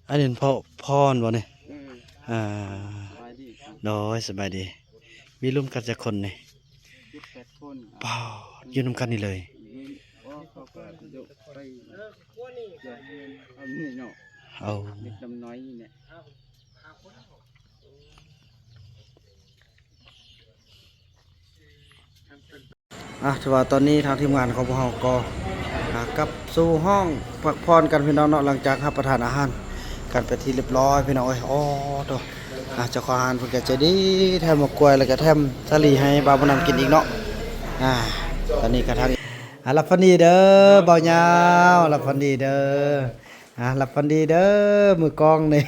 ອັນນີ້ພໍ່ ພໍ່ມັນບໍ່ນີ້? ເອີ ອ່າ ສະບາຍດີ ໂດຍ ສະບາຍດີ. ມີລວມກັນຈັກຄົນນີ້? ເຈັດແປດຄົນ. ປ້າດ ຢູ່ນຳກັນນີ້ເລີຍ? ບໍ່ ເຂົາກໍໄປເຮັດເຮືອນ ເອົານີ້ເນາະ ເອົາເດັກນ້ອຍນີ້ແຫຼະ. ອ່າ ຖືວ່າຕອນນີ້ທາງທີມງານຂອງພວກເຮົາກໍ ອ່າ ກັບສູ່ຫ້ອງພັກຜ່ອນກັນ ພີ່ນ້ອງເນາະ, ຫຼັງຈາກຮັບປະທານອາຫານກັນເປັນທີ່ລຽບຮ້ອຍ ພີ່ນ້ອງເອີຍ. ໂອ້ໂຕ ອ່າ ເຈົ້າຂອງຮ້ານເພິ່ນກໍໃຈດີ ແຖມໝາກກ້ວຍ ແລ້ວກໍແຖມສາລີໃຫ້ບ່າວບຸນນຳກິນອີກເນາະ. ອ່າ ຕອນນີ້ກໍທາງ ອ່າ ຫຼັບຝັນດີເດີບ່າວຍາວ ຫຼັບຝັນດີເດີ. ອ່າ ຫຼັບຝັນດີເດີ ມືກ້ອງນີ້.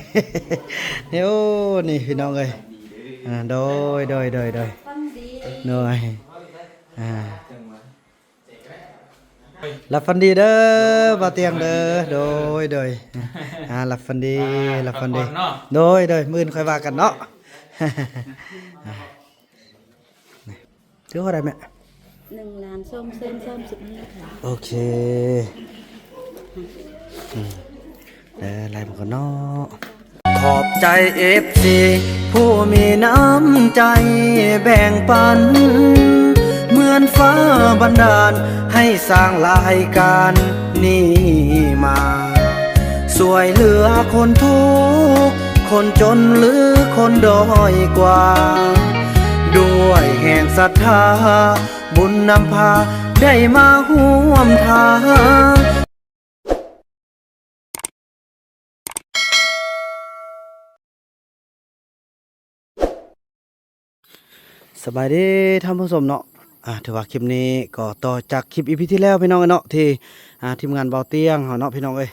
ໂອ້ ນີ້ພີ່ນ້ອງເອີຍ. ອ່າ ໂດຍ ໂດຍ ໂດຍ ໂດຍ ໂດຍ. ອ່າ ຫຼັບຝັນດີເດີບ່າວຕຽງເດີ. ໂດຍ ໂດຍ. ອ່າ ຫຼັບຝັນດີ ຫຼັບຝັນດີ ພັກຜ່ອນເນາະ. ໂດຍ ໂດຍ ມື້ອື່ນຄ່ອຍວ່າກັນເນາະ. ຖືເທົ່າໃດແມ່? ໜຶ່ງລ້ານສອງແສນສາມສິບຫ້າພັນ. ໂອເຄ ອືມ ເອີ ໄລ່ມາກ່ອນເນາະ. ຂອບໃຈເອັຟຊີຜູ້ມີນ້ຳໃຈແບ່ງປັນ ເໝືອນຟ້າບັນດານໃຫ້ສ້າງລາຍການນີ້ມາ ຊ່ວຍເຫຼືອຄົນທຸກ ຄົນຈົນ ຫຼື ຄົນດ້ອຍກວ່າ ດ້ວຍແຮງສັດທາ ບຸນນຳພາໄດ້ມາຮ່ວມທາງ. ສະບາຍດີທ່ານຜູ້ຊົມເນາະ. ອ່າ ຖືວ່າຄລິບນີ້ກໍຕໍ່ຈາກຄລິບອີພີທີ່ແລ້ວ ພີ່ນ້ອງເອີຍເນາະ ທີ່ ອ່າ ທີມງານເບົາຕຽງເຮົາເນາະ ພີ່ນ້ອງເອີຍ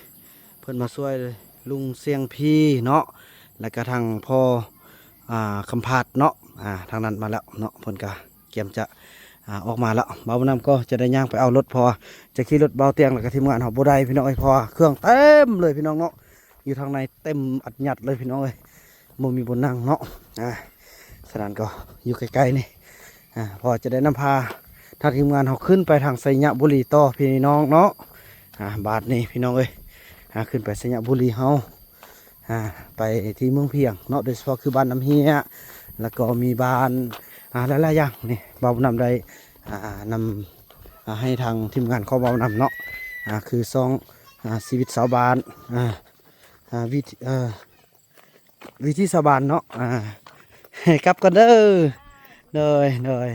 ເພິ່ນມາຊ່ວຍລຸງຊຽງພີເນາະ ແລ້ວກະທາງພໍ່ ອ່າ ຄຳພາດເນາະ. ອ່າ ທາງນັ້ນມາແລ້ວເນາະ ເພິ່ນກະກຽມຈະ ອ່າ ອອກມາແລ້ວ. ບ່າວບຸນນຳກໍຈະໄດ້ຍ່າງໄປເອົາລົດ ເພາະວ່າຈະຂີ່ລົດເບົາຕຽງ ແລ້ວກະທີມງານເຮົາບໍ່ໄດ້ ພີ່ນ້ອງເອີຍ ເພາະວ່າເຄື່ອງເຕັມເລີຍ ພີ່ນ້ອງເນາະ. ຢູ່ທາງໃນເຕັມອັດຍັດເລີຍ ພີ່ນ້ອງເອີຍ ບໍ່ມີບ່ອນນັ່ງເນາະ. ອ່າ ສະນັ້ນກໍຢູ່ໃກ້ໆນີ້ ອ່າ ເພາະຈະໄດ້ນຳພາທາງທີມງານເຮົາຂຶ້ນໄປທາງໄຊຍະບູລີຕໍ່ ພີ່ນ້ອງເນາະ. ອ່າ ບາດນີ້ ພີ່ນ້ອງເອີຍ ອ່າ ຂຶ້ນໄປໄຊຍະບູລີເຮົາ ອ່າ ໄປທີ່ເມືອງພຽງເນາະ ໂດຍສະເພາະຄືບ້ານນ້ຳເຮຍ ແລ້ວກໍມີບ້ານ ອ່າ ຫຼາຍໆຢ່າງນີ້ ບ່າວບຸນນຳໄດ້ ອ່າ ນຳ ອ່າ ໃຫ້ທາງທີມງານຂອງບ່າວບຸນນຳເນາະ ອ່າ ຄືຊ່ອງ ອ່າ ຊີວິດຊາວບ້ານ ອ່າ ອ່າ ວິ ເອີ ວິຖີຊາວບ້ານເນາະ. ອ່າ ກັບກ່ອນເດີ. ໂດຍ ໂດຍ.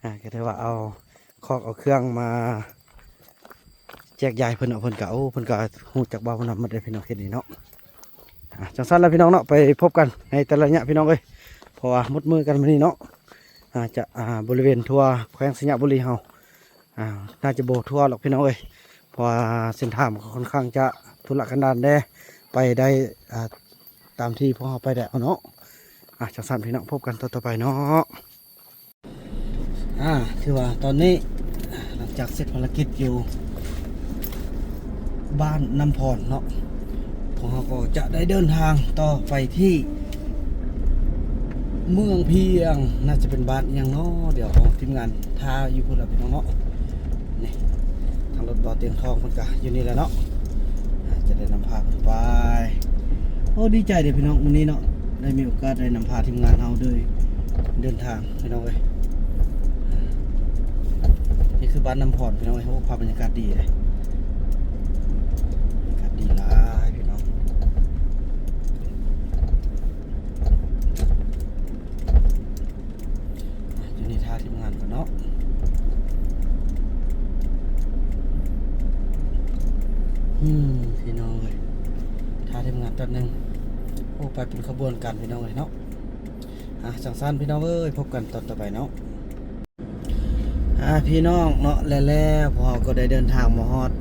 ອ່າ ກໍຖືວ່າເອົາຄອກເອົາເຄື່ອງມາແຈກຢາຍເພິ່ນເນາະ ເພິ່ນກະ ໂອ້ ເພິ່ນກະຮູ້ຈັກບ່າວບຸນນຳໝົດເດ້ ພີ່ນ້ອງ ເຂດນີ້ເນາະ. ອ່າ ຈັ່ງຊັ້ນລະ ພີ່ນ້ອງເນາະ ໄປພົບກັນໃນແຕ່ລະໄລຍະ ພີ່ນ້ອງເອີຍ ເພາະວ່າໝົດມື້ກັນມື້ນີ້ເນາະ. ອ່າ ຈະ ອ່າ ບໍລິເວນທົ່ວແຂວງໄຊຍະບູລີເຮົາ ອ່າ ໜ້າຈະບໍ່ທົ່ວດອກ ພີ່ນ້ອງເອີຍ ເພາະວ່າເສັ້ນທາງມັນກໍຄ່ອນຂ້າງຈະທຸລະກັນດານແດ່ ໄປໄດ້ ອ່າ ຕາມທີ່ພວກເຮົາໄປໄດ້ເນາະ. ອ່າ ຈັ່ງຊັ້ນ ພີ່ນ້ອງ ພົບກັນຕອນຕໍ່ໄປເນາະ. ອ່າ ຖືວ່າຕອນນີ້ ຫຼັງຈາກເສັດພາລະກິດຢູ່ບ້ານນ້ຳພອນເນາະ ພວກເຮົາກໍຈະໄດ້ເດີນທາງຕໍ່ໄປທີ່ເມືອງພຽງ ໜ້າຈະເປັນບ້ານອີ່ຫຍັງເນາະ ດຽວເອົາທີມງານ ຖ້າຢູ່ພຸ້ນລະ ພີ່ນ້ອງເນາະ. ນີ້ ທາງລົດບ່າວຕຽງທອງເພິ່ນກະຢູ່ນີ້ແຫຼະເນາະ ອ່າ ຈະໄດ້ນຳພາເພິ່ນໄປ. ໂອ້ ດີໃຈເດ້ພີ່ນ້ອງ ມື້ນີ້ເນາະ ໄດ້ມີໂອກາດໄດ້ນຳພາທີມງານເຮົາເດີ ເດີນທາງ ພີ່ນ້ອງເອີຍ. ນີ້ຄືບ້ານນ້ຳພອນ ພີ່ນ້ອງເອີຍ. ໂອ້ ພາບບັນຍາກາດດີເດ້ ບັນຍາກາດດີຫຼາຍ ພີ່ນ້ອງ. ອ່ະ ຢູ່ນີ້ຖ້າທີມງານກ່ອນເນາະ. ອືມ ພີ່ນ້ອງເອີຍ ຖ້າທີມງານແປັບໜຶ່ງ. ໂອ້ ໄປເປັນຂະບວນການ ພີ່ນ້ອງເອີຍເນາະ. ອ່ະ ຈັ່ງຊັ້ນ ພີ່ນ້ອງເອີຍ ພົບກັນຕອນຕໍ່ໄປເນາະ. ອ່າ ພີ່ນ້ອງເນາະ ແລະ ແລ້ວພວກເຮົາກໍໄດ້ເດີນທາງມາຮອດ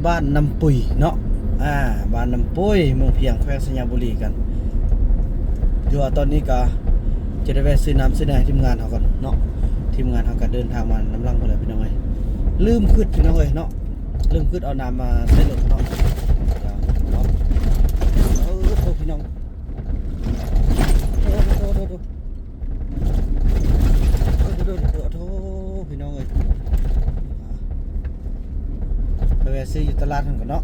ບ້ານນ້ຳປຸຍເນາະ. ອ່າ ບ້ານນ້ຳປຸຍ ເມືອງພຽງ ແຂວງໄຊຍະບູລີກັນ. ຖືວ່າຕອນນີ້ກໍຈະໄດ້ແວະຊື້ນ້ຳຊື້ແນວໃຫ້ທີມງານເຮົາກ່ອນເນາະ. ທີມງານເຮົາກໍເດີນທາງມານຳຫຼັງພຸ້ນແຫຼະ ພີ່ນ້ອງເອີຍ. ລືມຄຶດ ພີ່ນ້ອງເອີຍເນາະ ລືມຄຶດເອົານ້ຳມາໃສ່ລົດເນາະ. ເອີ ໂອ້ ພີ່ນ້ອງ ໂອ້ ໂອ້ ໂອ້ ໂອ້ ໂອ້ ໂອ້ ພີ່ນ້ອງເອີຍ ໄປແວະຊື້ຢູ່ຕະຫຼາດຫັ້ນກ່ອນເນາະ.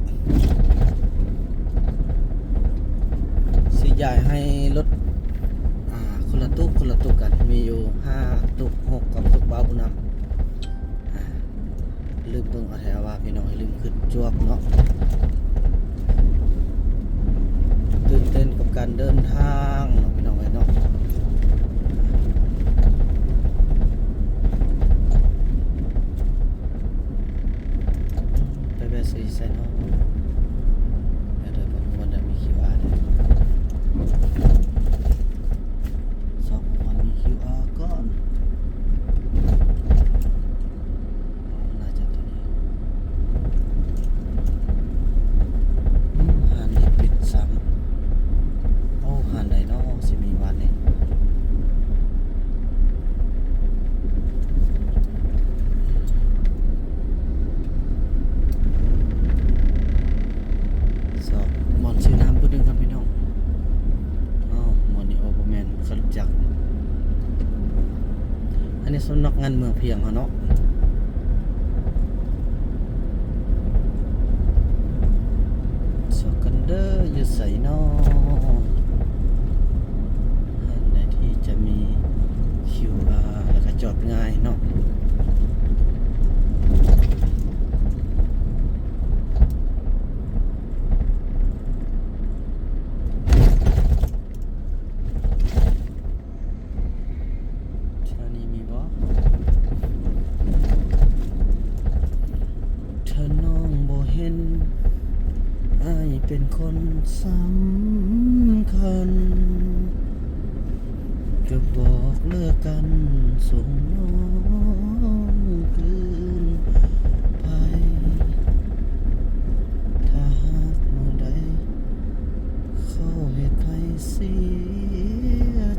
ຍ້າຍໃຫ້ລົດ ອ່າ ຄົນລະຕຸກ ຄົນລະຕຸກກັນ ມີຢູ່ຫ້າຕຸກ ຫົກກັບຕຸກບ່າວບຸນນຳ. ອ່າ ລືມເບິ່ງອາໄທອາວາ ພີ່ນ້ອງເອີຍ ລືມຂຶ້ນຈວກເນາະ. ຕື່ນເຕັ້ນກັບການເດີນທາງເນາະ ພີ່ນ້ອງເອີຍເນາະ. ໄປແວະຊື້ຢູ່ໃສເນາະ? ດຽວເບິ່ງວ່າມີຄິວອາເດີ ຊອກວ່າມີຄິວອາກ່ອນ. ໂອ້ ໜ້າຈະຕົວນີ້. ອືມ ຮ້ານນີ້ປິດຊ້ຳ. ໂອ້ ຮ້ານໃດເນາະຊິມີບາດນີ້? ຊອກບ່ອນຊື້ນ້ຳຜູ້ໜຶ່ງກ່ອນພີ່ນ້ອງ. ອ້າວ ໝໍນີ້ ໂອ້ ບໍ່ແມ່ນ ເຂົາຮູ້ຈັກ. ອັນນີ້ສຳນັກງານເມືອງພຽງເຮົາເນາະ. ຊອກກັນເດີ ຢູ່ໃສເນາະ? ອັນໃດທີ່ຈະມີຄິວອາ ແລ້ວກໍຈອດງ່າຍເນາະ. ແຖວນີ້ມີບໍ່? ຖ້ານ້ອງບໍ່ເຫັນ ອ້າຍເປັນຄົນສຳຄັນ ກໍບອກເລີກກັນ ສົ່ງນ້ອງຄືນໄປ. ຖ້າຫາກມື້ໃດ ເຂົາເຮັດໃຫ້ເສຍ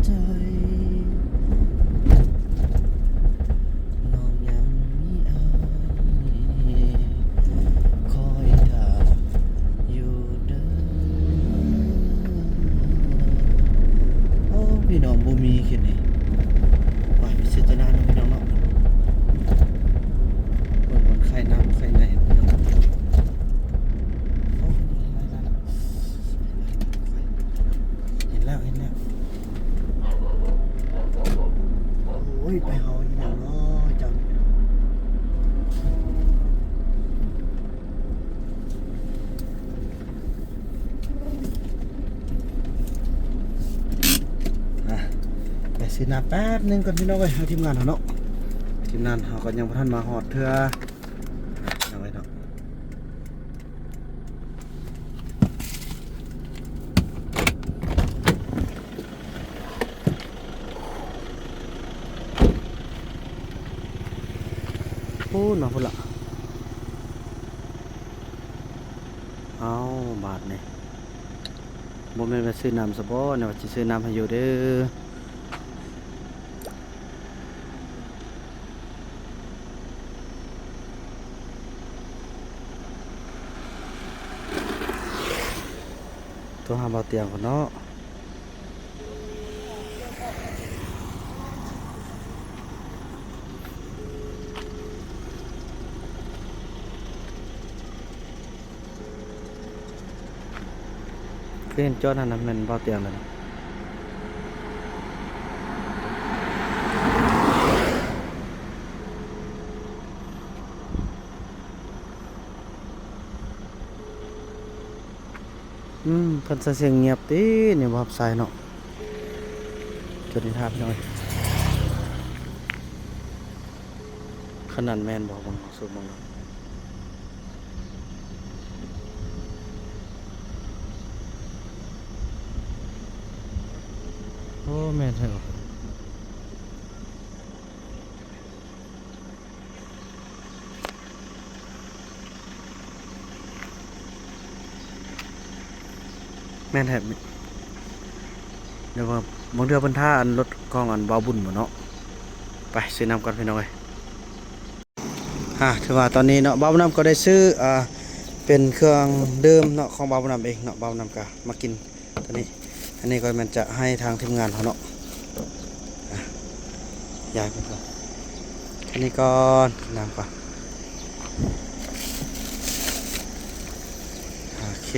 ໃຈ ນ້ອງຍັງມີອ້າຍຄອຍຖ້າຢູ່ເດີ. ໂອ້ ພີ່ນ້ອງ ບໍ່ມີເຂດນີ້. ໄປ ໄປຊື້ຕະໜ້າເນາະ ພີ່ນ້ອງເນາະ. ເບິ່ງບ່ອນຂາຍນ້ຳຂາຍໃນ ພີ່ນ້ອງ. ໂອ້ ເຫັນແລ້ວ ເຫັນແລ້ວ. ໂອ້ຍ ໄປເອົາອີ່ຫຍັງເນາະ ເຈົ້າ. ອ່ະ ໄປຊື້ນ້ຳແປັບໜຶ່ງກ່ອນ ພີ່ນ້ອງເອີຍ. ໃຫ້ທີມງານເຮົາເນາະ ທີມງານເຮົາກໍຍັງບໍ່ທັນມາຮອດເທື່ອ ພີ່ນ້ອງເອີຍເນາະ. ພຸ້ນເນາະ ພຸ້ນລະ. ເອົ້າ ບາດນີ້ ບໍ່ແມ່ນວ່າຊື້ນ້ຳຊະບໍ ແນວວ່າຊິຊື້ນ້ຳໃຫ້ຢູ່ເດີ. ໂທຫາບ່າວຕຽງກ່ອນເນາະ. ຄືເຫັນຈອດຫັ້ນນະ ແມ່ນບ່າວຕຽງເລີຍເນາະ. ອືມ ຄັນໃສ່ສຽງງຽບຕິ ນີ້ບໍ່ຮັບສາຍເນາະ. ຈົນນິທານເນາະ ຂະໜາດແມ່ນບໍ່ ເບິ່ງ ສູດເບິ່ງ. ໂອ້ ແມ່ນແທ້. ແມ່ນແທ້ ແຕ່ວ່າບາງເທື່ອເພິ່ນຖ້າອັນລົດຂອງອັນບ່າວບຸນບໍ່ເນາະ. ໄປຊື້ນ້ຳກ່ອນພີ່ນ້ອງເອີຍ. ອ່າ ຖືວ່າຕອນນີ້ເນາະ ບ່າວບຸນນຳກໍໄດ້ຊື້ ອ່າ ເປັນເຄື່ອງດື່ມເນາະ ຂອງບ່າວບຸນນຳເອງເນາະ. ບ່າວບຸນນຳກໍມາກິນ ຕົວນີ້ ອັນນີ້ກໍແມ່ນຈະໃຫ້ທາງທີມງານເຮົາເນາະ. ອ່ະ ຍ້າຍໄປກ່ອນ ອັນນີ້ກ່ອນ ນ້ຳກ່ອນ. ໂອເຄ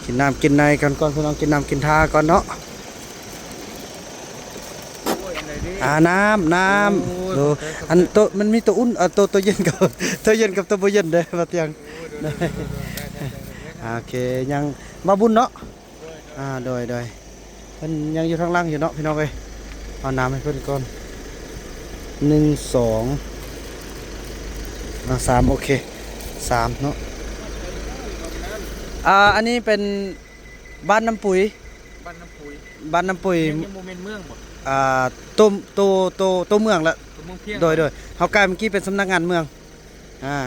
ກິນນ້ຳກິນໃນກັນກ່ອນ ພີ່ນ້ອງ ກິນນ້ຳກິນທ່າກ່ອນເນາະ. ອ່າ ນ້ຳ ນ້ຳ ໂອ້ຍ ໂດ ຂອບໃຈ ຂອບໃຈ ອັນໂຕ ມັນມີໂຕອຸ່ນ ເອີ ໂຕ ໂຕເຢັນກັບ ໂຕເຢັນກັບໂຕບໍ່ເຢັນເດ້ ບ່າວຕຽງ. ໂດຍ ໂດຍ ໂອເຄ ຍັງ ບ່າວບຸນເນາະ. ອ່າ ໂດຍ ໂດຍ ເພິ່ນຍັງຢູ່ທາງຫຼັງຢູ່ເນາະ ພີ່ນ້ອງເອີຍ. ເອົານ້ຳໃຫ້ເພິ່ນກ່ອນ ໜຶ່ງ ສອງ ອ່າ ສາມ ໂອເຄ ສາມເນາະ. ອ່າ ອັນນີ້ເປັນ ບ້ານນ້ຳປຸຍ ບ້ານນ້ຳປຸຍ ບ້ານນ້ຳປຸຍ ຍັງ ຍັງບໍ່ແມ່ນເມືອງບໍ່? ອ່າ ໂຕ ໂຕ ໂຕ ໂຕເມືອງລະ ໂຕເມືອງພຽງ. ໂດຍ ໂດຍ ເຮົາກາຍເມື່ອກີ້ເປັນສຳນັກງານເມືອງ. ອ່າ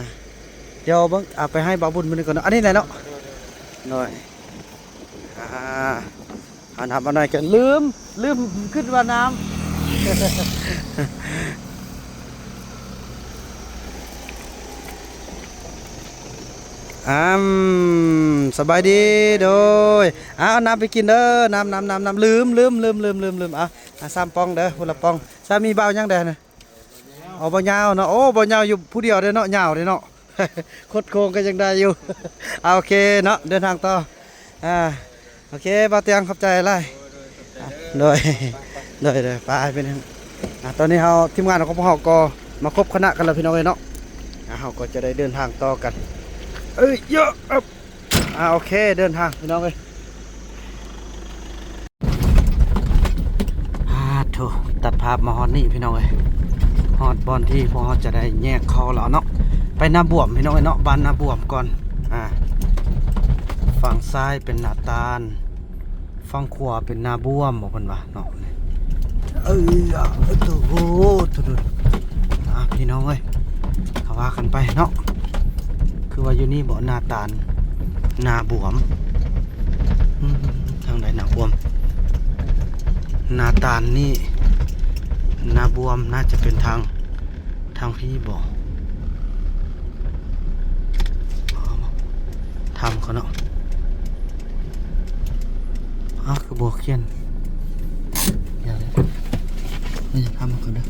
ດຽວເບິ່ງ ອ່າ ໄປໃຫ້ບ່າວບຸນມື້ນີ້ກ່ອນເນາະ ອັນນີ້ແຫຼະເນາະ. ໂດຍ ໂດຍ ໂດຍ ອ່າ ເອົານ້ຳມາໜ້ອຍກັນ ລືມ ລືມ ຄິດວ່ານ້ຳ. ອຳ ສະບາຍດີ ໂດຍ ເອົານ້ຳໄປກິນເດີ ນ້ຳ ນ້ຳ ນ້ຳ ນ້ຳ ລືມ ລືມ ລືມ ລືມ ລືມ ເອົາ ອາ ສາມປ່ອງເດີ ຄົນລະປ່ອງ. ສາມີບ່າວຫຍັງແດ່ນະ? ອໍ ບ່າວຍາວເນາະ ໂອ້ ບ່າວຍາວຢູ່ຜູ້ດຽວເດ້ເນາະ ຍາວເດ້ເນາະ ຄົດໂຄ້ງກໍຍັງໄດ້ຢູ່. ເອົາ ໂອເຄເນາະ ເດີນທາງຕໍ່ ອ່າ ໂອເຄ ບ່າວຕຽງ ຂອບໃຈຫຼາຍ. ໂດຍ ໂດຍ ໂດຍ ໄປ ເປັນຫຍັງ ອ່າ ຕອນນີ້ເຮົາ ທີມງານຂອງພວກເຮົາກໍມາຄົບຄະນະກັນແລ້ວ ພີ່ນ້ອງເອີຍເນາະ. ອ່າ ເຮົາກໍຈະໄດ້ເດີນທາງຕໍ່ກັນ ເອີຍ ເອີ ອ່າ ໂອເຄ ເດີນທາງ ພີ່ນ້ອງເອີຍ. ອາໂທ້ ຕັດພາບມາຮອດນີ້ພີ່ນ້ອງເອີຍ ຮອດບ່ອນທີ່ພວກເຮົາຈະໄດ້ແຍກເຂົ້າແລ້ວເນາະ ໄປນາບວມພີ່ນ້ອງເອີຍເນາະ ບ້ານນາບວມກ່ອນ. ອາ ຝັ່ງຊ້າຍເປັນນາຕານ ຝັ່ງຂວາເປັນນາບວມບໍ ເພິ່ນວ່າເນາະ. ເອີ ໂອ້ໂຫ ທຸດໆ ອາ ພີ່ນ້ອງເອີຍ ເຂົາວ່າກັນໄປເນາະ ຄືວ່າຢູ່ນີ້ບໍ ນາຕານ ນາບວມ ອືມ ທາງໃດນາບວມ ນາຕານນີ້ ນາບວມ ໜ້າຈະເປັນທາງ ທາງພີ້ບໍ ຖາມເຂົາເນາະ. ອ້າວ ຄືບໍ່ຂຽນ ດຽວເດີ ນີ້ຖາມເຂົາເດີ.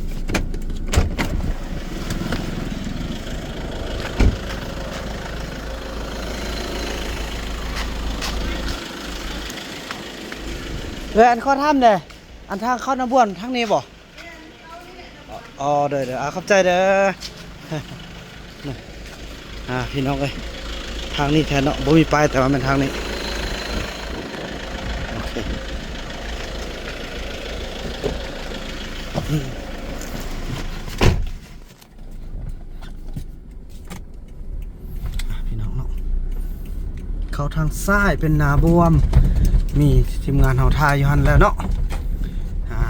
ເອີ ອັນຂໍຖາມແດ່ ອັນທາງເຂົ້ານາບວມທາງນີ້ບໍ? ອໍ ໂດຍໆ ອາ ຂອບໃຈເດີ. ອາ ພີ່ນ້ອງເອີຍ ທາງນີ້ແທ້ເນາະ ບໍ່ມີປ້າຍ ແຕ່ວ່າແມ່ນທາງນີ້ ໂອເຄ. ອ່ະ ພີ່ນ້ອງເນາະ ເຂົ້າທາງຊ້າຍເປັນນາບວມ ມີທີມງານເຮົາຖ່າຍຢູ່ຫັ້ນແລ້ວເນາະ. ອ່າ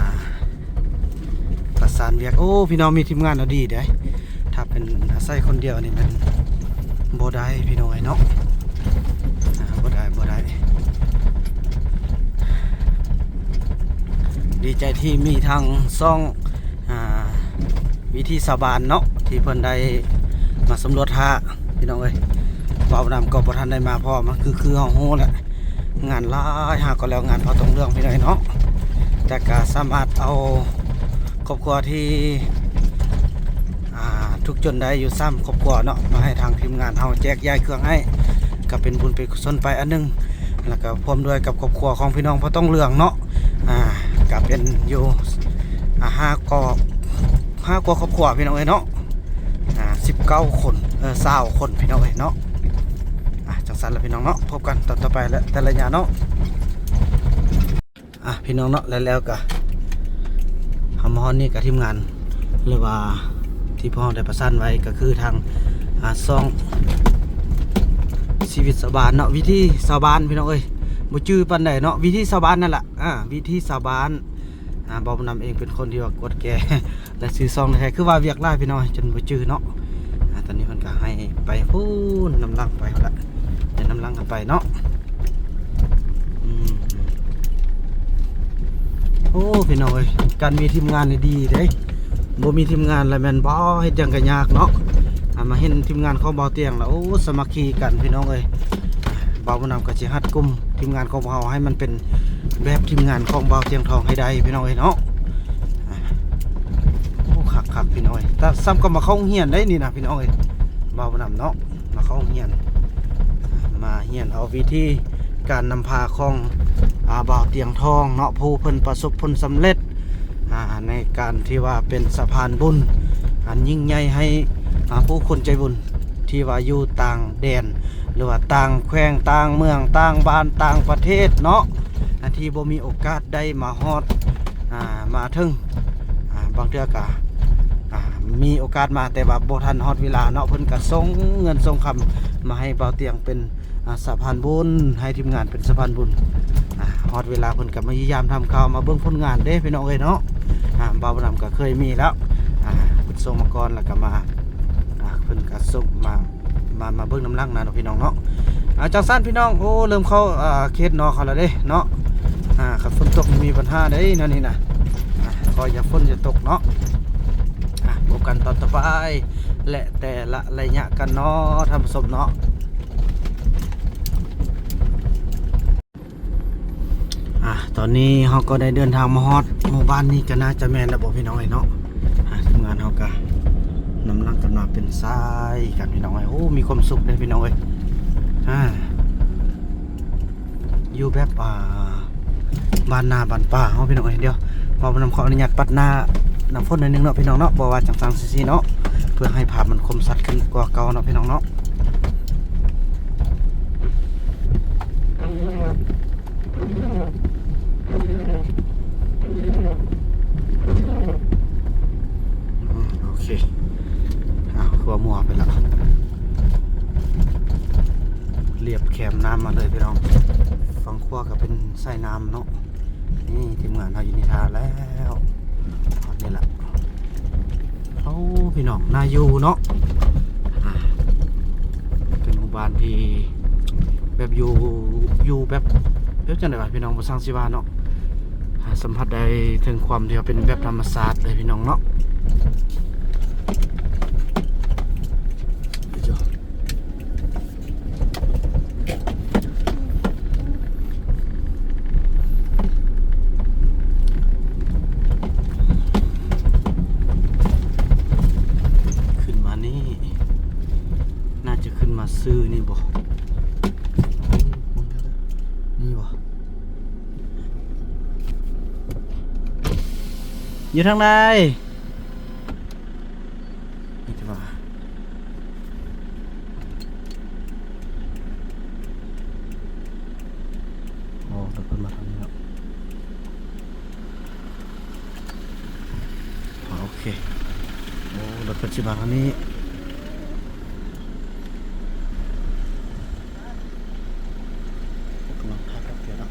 ປະສານວຽກ ໂອ້ ພີ່ນ້ອງ ມີທີມງານລະດີເດ້ ຖ້າເປັນອາໄສຄົນດຽວນີ້ແມ່ນບໍ່ໄດ້ ພີ່ນ້ອງເອີຍເນາະ. ອ່າ ບໍ່ໄດ້ ບໍ່ໄດ້ ດີໃຈທີ່ມີທາງຊ່ອງ ອ່າ ວິຖີຊາວບ້ານເນາະ ທີ່ເພິ່ນໄດ້ມາສຳຫຼວດຫາ ພີ່ນ້ອງເອີຍ. ບ່າວນຳກໍບໍ່ທັນໄດ້ມາພ້ອມ ຄື ຄືເຮົາຮູ້ແຫຼະ ງານຫຼາຍ ຫາກໍແລ້ວງານເຜົ່າຕົງເຫຼືອງ ພີ່ນ້ອງເນາະ. ແຕ່ກະສາມາດເອົາຄອບຄົວທີ່ ອ່າ ທຸກຈົນໄດ້ຢູ່ສາມຄອບຄົວເນາະ ມາໃຫ້ທາງທີມງານເຮົາແຈກຢາຍເຄື່ອງໃຫ້ ກໍເປັນບຸນເປັນກຸສົນໄປອັນໜຶ່ງ ແລ້ວກໍພ້ອມດ້ວຍກັບຄອບຄົວຂອງພີ່ນ້ອງເຜົ່າຕົງເຫຼືອງເນາະ. ອ່າ ກໍເປັນຢູ່ ອ່າ ຫ້າກໍ ຫ້າກວ່າຄອບຄົວ ພີ່ນ້ອງເອີຍເນາະ. ອ່າ ສິບເກົ້າຄົນ ເອີ ຊາວຄົນ ພີ່ນ້ອງເອີຍເນາະ. ອ່າ ຈັ່ງຊັ້ນລະ ພີ່ນ້ອງເນາະ ພົບກັນຕອນຕໍ່ໄປແລະ ແຕ່ລະຍາມເນາະ. ອ່ະ ພີ່ນ້ອງເນາະ ແລ້ວ ແລ້ວກະເຮົາມາຮອດນີ້ກະທີມງານ ຫຼືວ່າທີ່ພວກເຮົາໄດ້ປະສານໄວ້ ກະຄືທາງ ອ່າ ຊ່ອງຊີວິດຊາວບ້ານເນາະ ວິຖີຊາວບ້ານ ພີ່ນ້ອງເອີຍ ບໍ່ຈື່ປານໃດເນາະ ວິຖີຊາວບ້ານນັ້ນລະ. ອ່າ ວິຖີຊາວບ້ານ ອ່າ ບ່າວນຳເອງເປັນຄົນທີ່ວ່າກວດແກ ແລະ ຊື່ຊ່ອງແທ້ ຄືວ່າວຽກຫຼາຍ ພີ່ນ້ອງ ຈົນບໍ່ຈື່ເນາະ. ອ່າ ຕອນນີ້ເພິ່ນກໍໃຫ້ໄປພຸ້ນ ນຳຫຼັງໄປພຸ້ນລະ ໄປນຳຫຼັງກັນໄປເນາະ. ອືມ ໂອ້ ພີ່ນ້ອງເອີຍ ການມີທີມງານນີ້ດີເດ້ ບໍ່ມີທີມງານລະແມ່ນບໍ່ ເຮັດຫຍັງກໍຍາກເນາະ. ອ່າ ມາເຫັນທີມງານຂອງບ່າວຕຽງລະ ໂອ້ ສາມັກຄີກັນ ພີ່ນ້ອງເອີຍ. ບ່າວນຳກໍຊິຮັດກຸ່ມທີມງານຂອງພວກເຮົາໃຫ້ມັນເປັນແບບທີມງານຂອງບ່າວຕຽງທອງໃຫ້ໄດ້ ພີ່ນ້ອງເອີຍເນາະ. ອ່າ ໂອ້ ຄັກໆ ພີ່ນ້ອງເອີຍ ແຕ່ຊ້ຳກໍມາເຂົ້າໂຮງຮຽນໄດ້ນີ້ນະ ພີ່ນ້ອງເອີຍ. ບ່າວນຳເນາະ ມາເຂົ້າໂຮງຮຽນ ມາຮຽນເອົາວິທີ ການນຳພາຂອງ ອາ ບ່າວຕຽງທອງເນາະ ຜູ້ເພິ່ນປະສົບຜົນສຳເລັດ ອາ ໃນການທີ່ວ່າເປັນສະພານບຸນອັນຍິ່ງໃຫຍ່ໃຫ້ ອາ ຜູ້ຄົນໃຈບຸນທີ່ວ່າຢູ່ຕ່າງແດນ ຫຼືວ່າຕ່າງແຂວງ ຕ່າງເມືອງ ຕ່າງບ້ານ ຕ່າງປະເທດເນາະ ອາ ທີ່ບໍ່ມີໂອກາດໄດ້ມາຮອດ ອາ ມາເຖິງ ອາ ບາງເທື່ອກະ ອາ ມີໂອກາດມາ ແຕ່ວ່າບໍ່ທັນຮອດເວລາເນາະ ເພິ່ນກະສົ່ງເງິນສົ່ງຄຳມາໃຫ້ບ່າວຕຽງເປັນ ອາ ສະພານບຸນ ໃຫ້ທີມງານເປັນສະພານບຸນ ອາ ຮອດເວລາເພິ່ນກະມາຢ້ຽມຢາມຖາມຂ່າວ ມາເບິ່ງຜົນງານເດ້ພີ່ນ້ອງເອີຍເນາະ ອາ ບ່າວບຸນນຳກະເຄີຍມີແລ້ວ ອາ ເພິ່ນສົ່ງມາກ່ອນ ແລ້ວກະມາ ອາ ເພິ່ນກະສົ່ງມາ ມາ ມາເບິ່ງນຳຫຼັງນະເນາະພີ່ນ້ອງເນາະ ອາ ຈັ່ງຊັ້ນພີ່ນ້ອງ ໂອ້ ເລີ່ມເຂົ້າ ອາ ເຂດໜໍ່ເຂົາແລ້ວເດ້ເນາະ ອາ ຄັນຝົນຕົກມີບັນຫາເດ້ແນວນີ້ນະ ອາ ຂໍຢ່າຝົນຢ່າຕົກເນາະ ອາ ພົບກັນຕອນຕໍ່ໄປ ແລະ ແຕ່ລະໄລຍະກັນເນາະທ່ານຜູ້ຊົມເນາະ ອາ ຕອນນີ້ເຮົາກໍໄດ້ເດີນທາງມາຮອດໝູ່ບ້ານນີ້ ກໍໜ້າຈະແມ່ນແລ້ວບໍ່ພີ່ນ້ອງເອີຍເນາະ ອາ ທີມງານເຮົາກໍນຳຫຼັງກັນມາເປັນສາຍກັນພີ່ນ້ອງເອີຍ ໂອ້ ມີຄວາມສຸກເດ້ພີ່ນ້ອງເອີຍ ອາ ຢູ່ແບບ ອ່າ ບ້ານນາບ້ານປ່າເຮົາພີ່ນ້ອງເອີຍ ດຽວບ່າວບຸນນຳຂໍອະນຸຍາດປັດໜ້ານ້ຳຝົນໜ້ອຍໜຶ່ງເນາະພີ່ນ້ອງເນາະ ເພາະວ່າຈັ່ງໆຊີ້ໆເນາະ ເພື່ອໃຫ້ພາບມັນຄົມຊັດຂຶ້ນກວ່າເກົ່າເນາະພີ່ນ້ອງເນາະ. ອືມ ໂອເຄ ອ້າວ ຄືວ່າມົວໄປລະ ລຽບແຄມນ້ຳມາເລີຍພີ່ນ້ອງ ຝັ່ງຂວາກໍເປັນສາຍນ້ຳເນາະ ນີ້ທີມງານເຮົາຢູ່ນີ້ທ່າແລ້ວ ນີ້ລະ ໂອ້ ພີ່ນ້ອງ ໜ້າຢູ່ເນາະ ອາ ເປັນໝູ່ບ້ານທີ່ແບບຢູ່ ຢູ່ແບບ ແບບຈັ່ງໃດວະ ພີ່ນ້ອງ ບໍ່ຊ່າງຊິວ່າເນາະ ອາ ສຳຜັດໄດ້ເຖິງຄວາມທີ່ວ່າເປັນແບບທຳມະຊາດເລີຍພີ່ນ້ອງເນາະ. ຂຶ້ນມານີ້ ໜ້າຈະຂຶ້ນມາຊື້ນີ້ບໍ່? ນີ້ບໍ່? ຢູ່ທາງໃດ? ນີ້ຕິວ່າ ໂອ້ ແລ້ວເພິ່ນມາທາງນີ້ແລ້ວ ໂອເຄ ໂອ້ ແລ້ວເພິ່ນຊິມາທາງນີ້ ກຳລັງຂັບລົດຢູ່ເນາະ.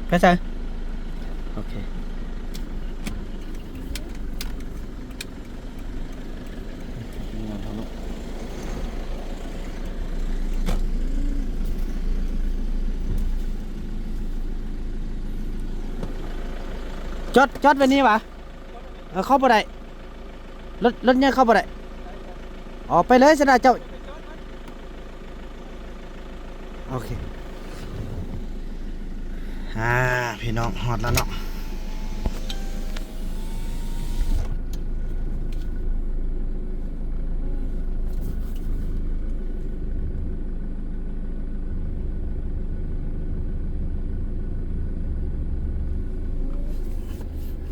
ໄປໃສ? ໂອເຄ ຈອດ ຈອດໄວ້ນີ້ຫວາ? ເອີ ເຂົ້າບໍ່ໄດ້ ລົດ ລົດໃຫຍ່ເຂົ້າບໍ່ໄດ້. ອໍ ໄປເລີຍຊັ້ນນະເຈົ້າ. ໂອເຄ ອາ ພີ່ນ້ອງ ຮອດແລ້ວເນາະ.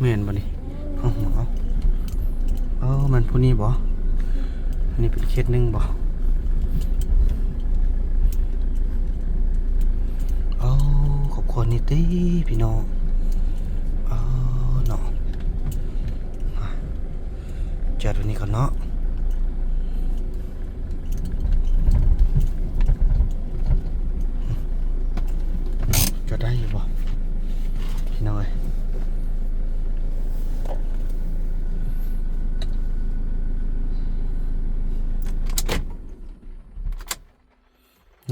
ແມ່ນບໍ່ນີ້? ເອົາ ເອົາ ເອີ ແມ່ນຜູ້ນີ້ບໍ່? ອັນນີ້ເປັນເຂດໜຶ່ງບໍ່? ເອົາ ຄອບຄົວນີ້ຕິພີ່ນ້ອງ. ເອີ ເນາະ ມາ ຈອດໄວ້ນີ້ກ່ອນເນາະ. ຈອດໄດ້ຢູ່ບໍ່ພີ່ນ້ອງເອີຍ?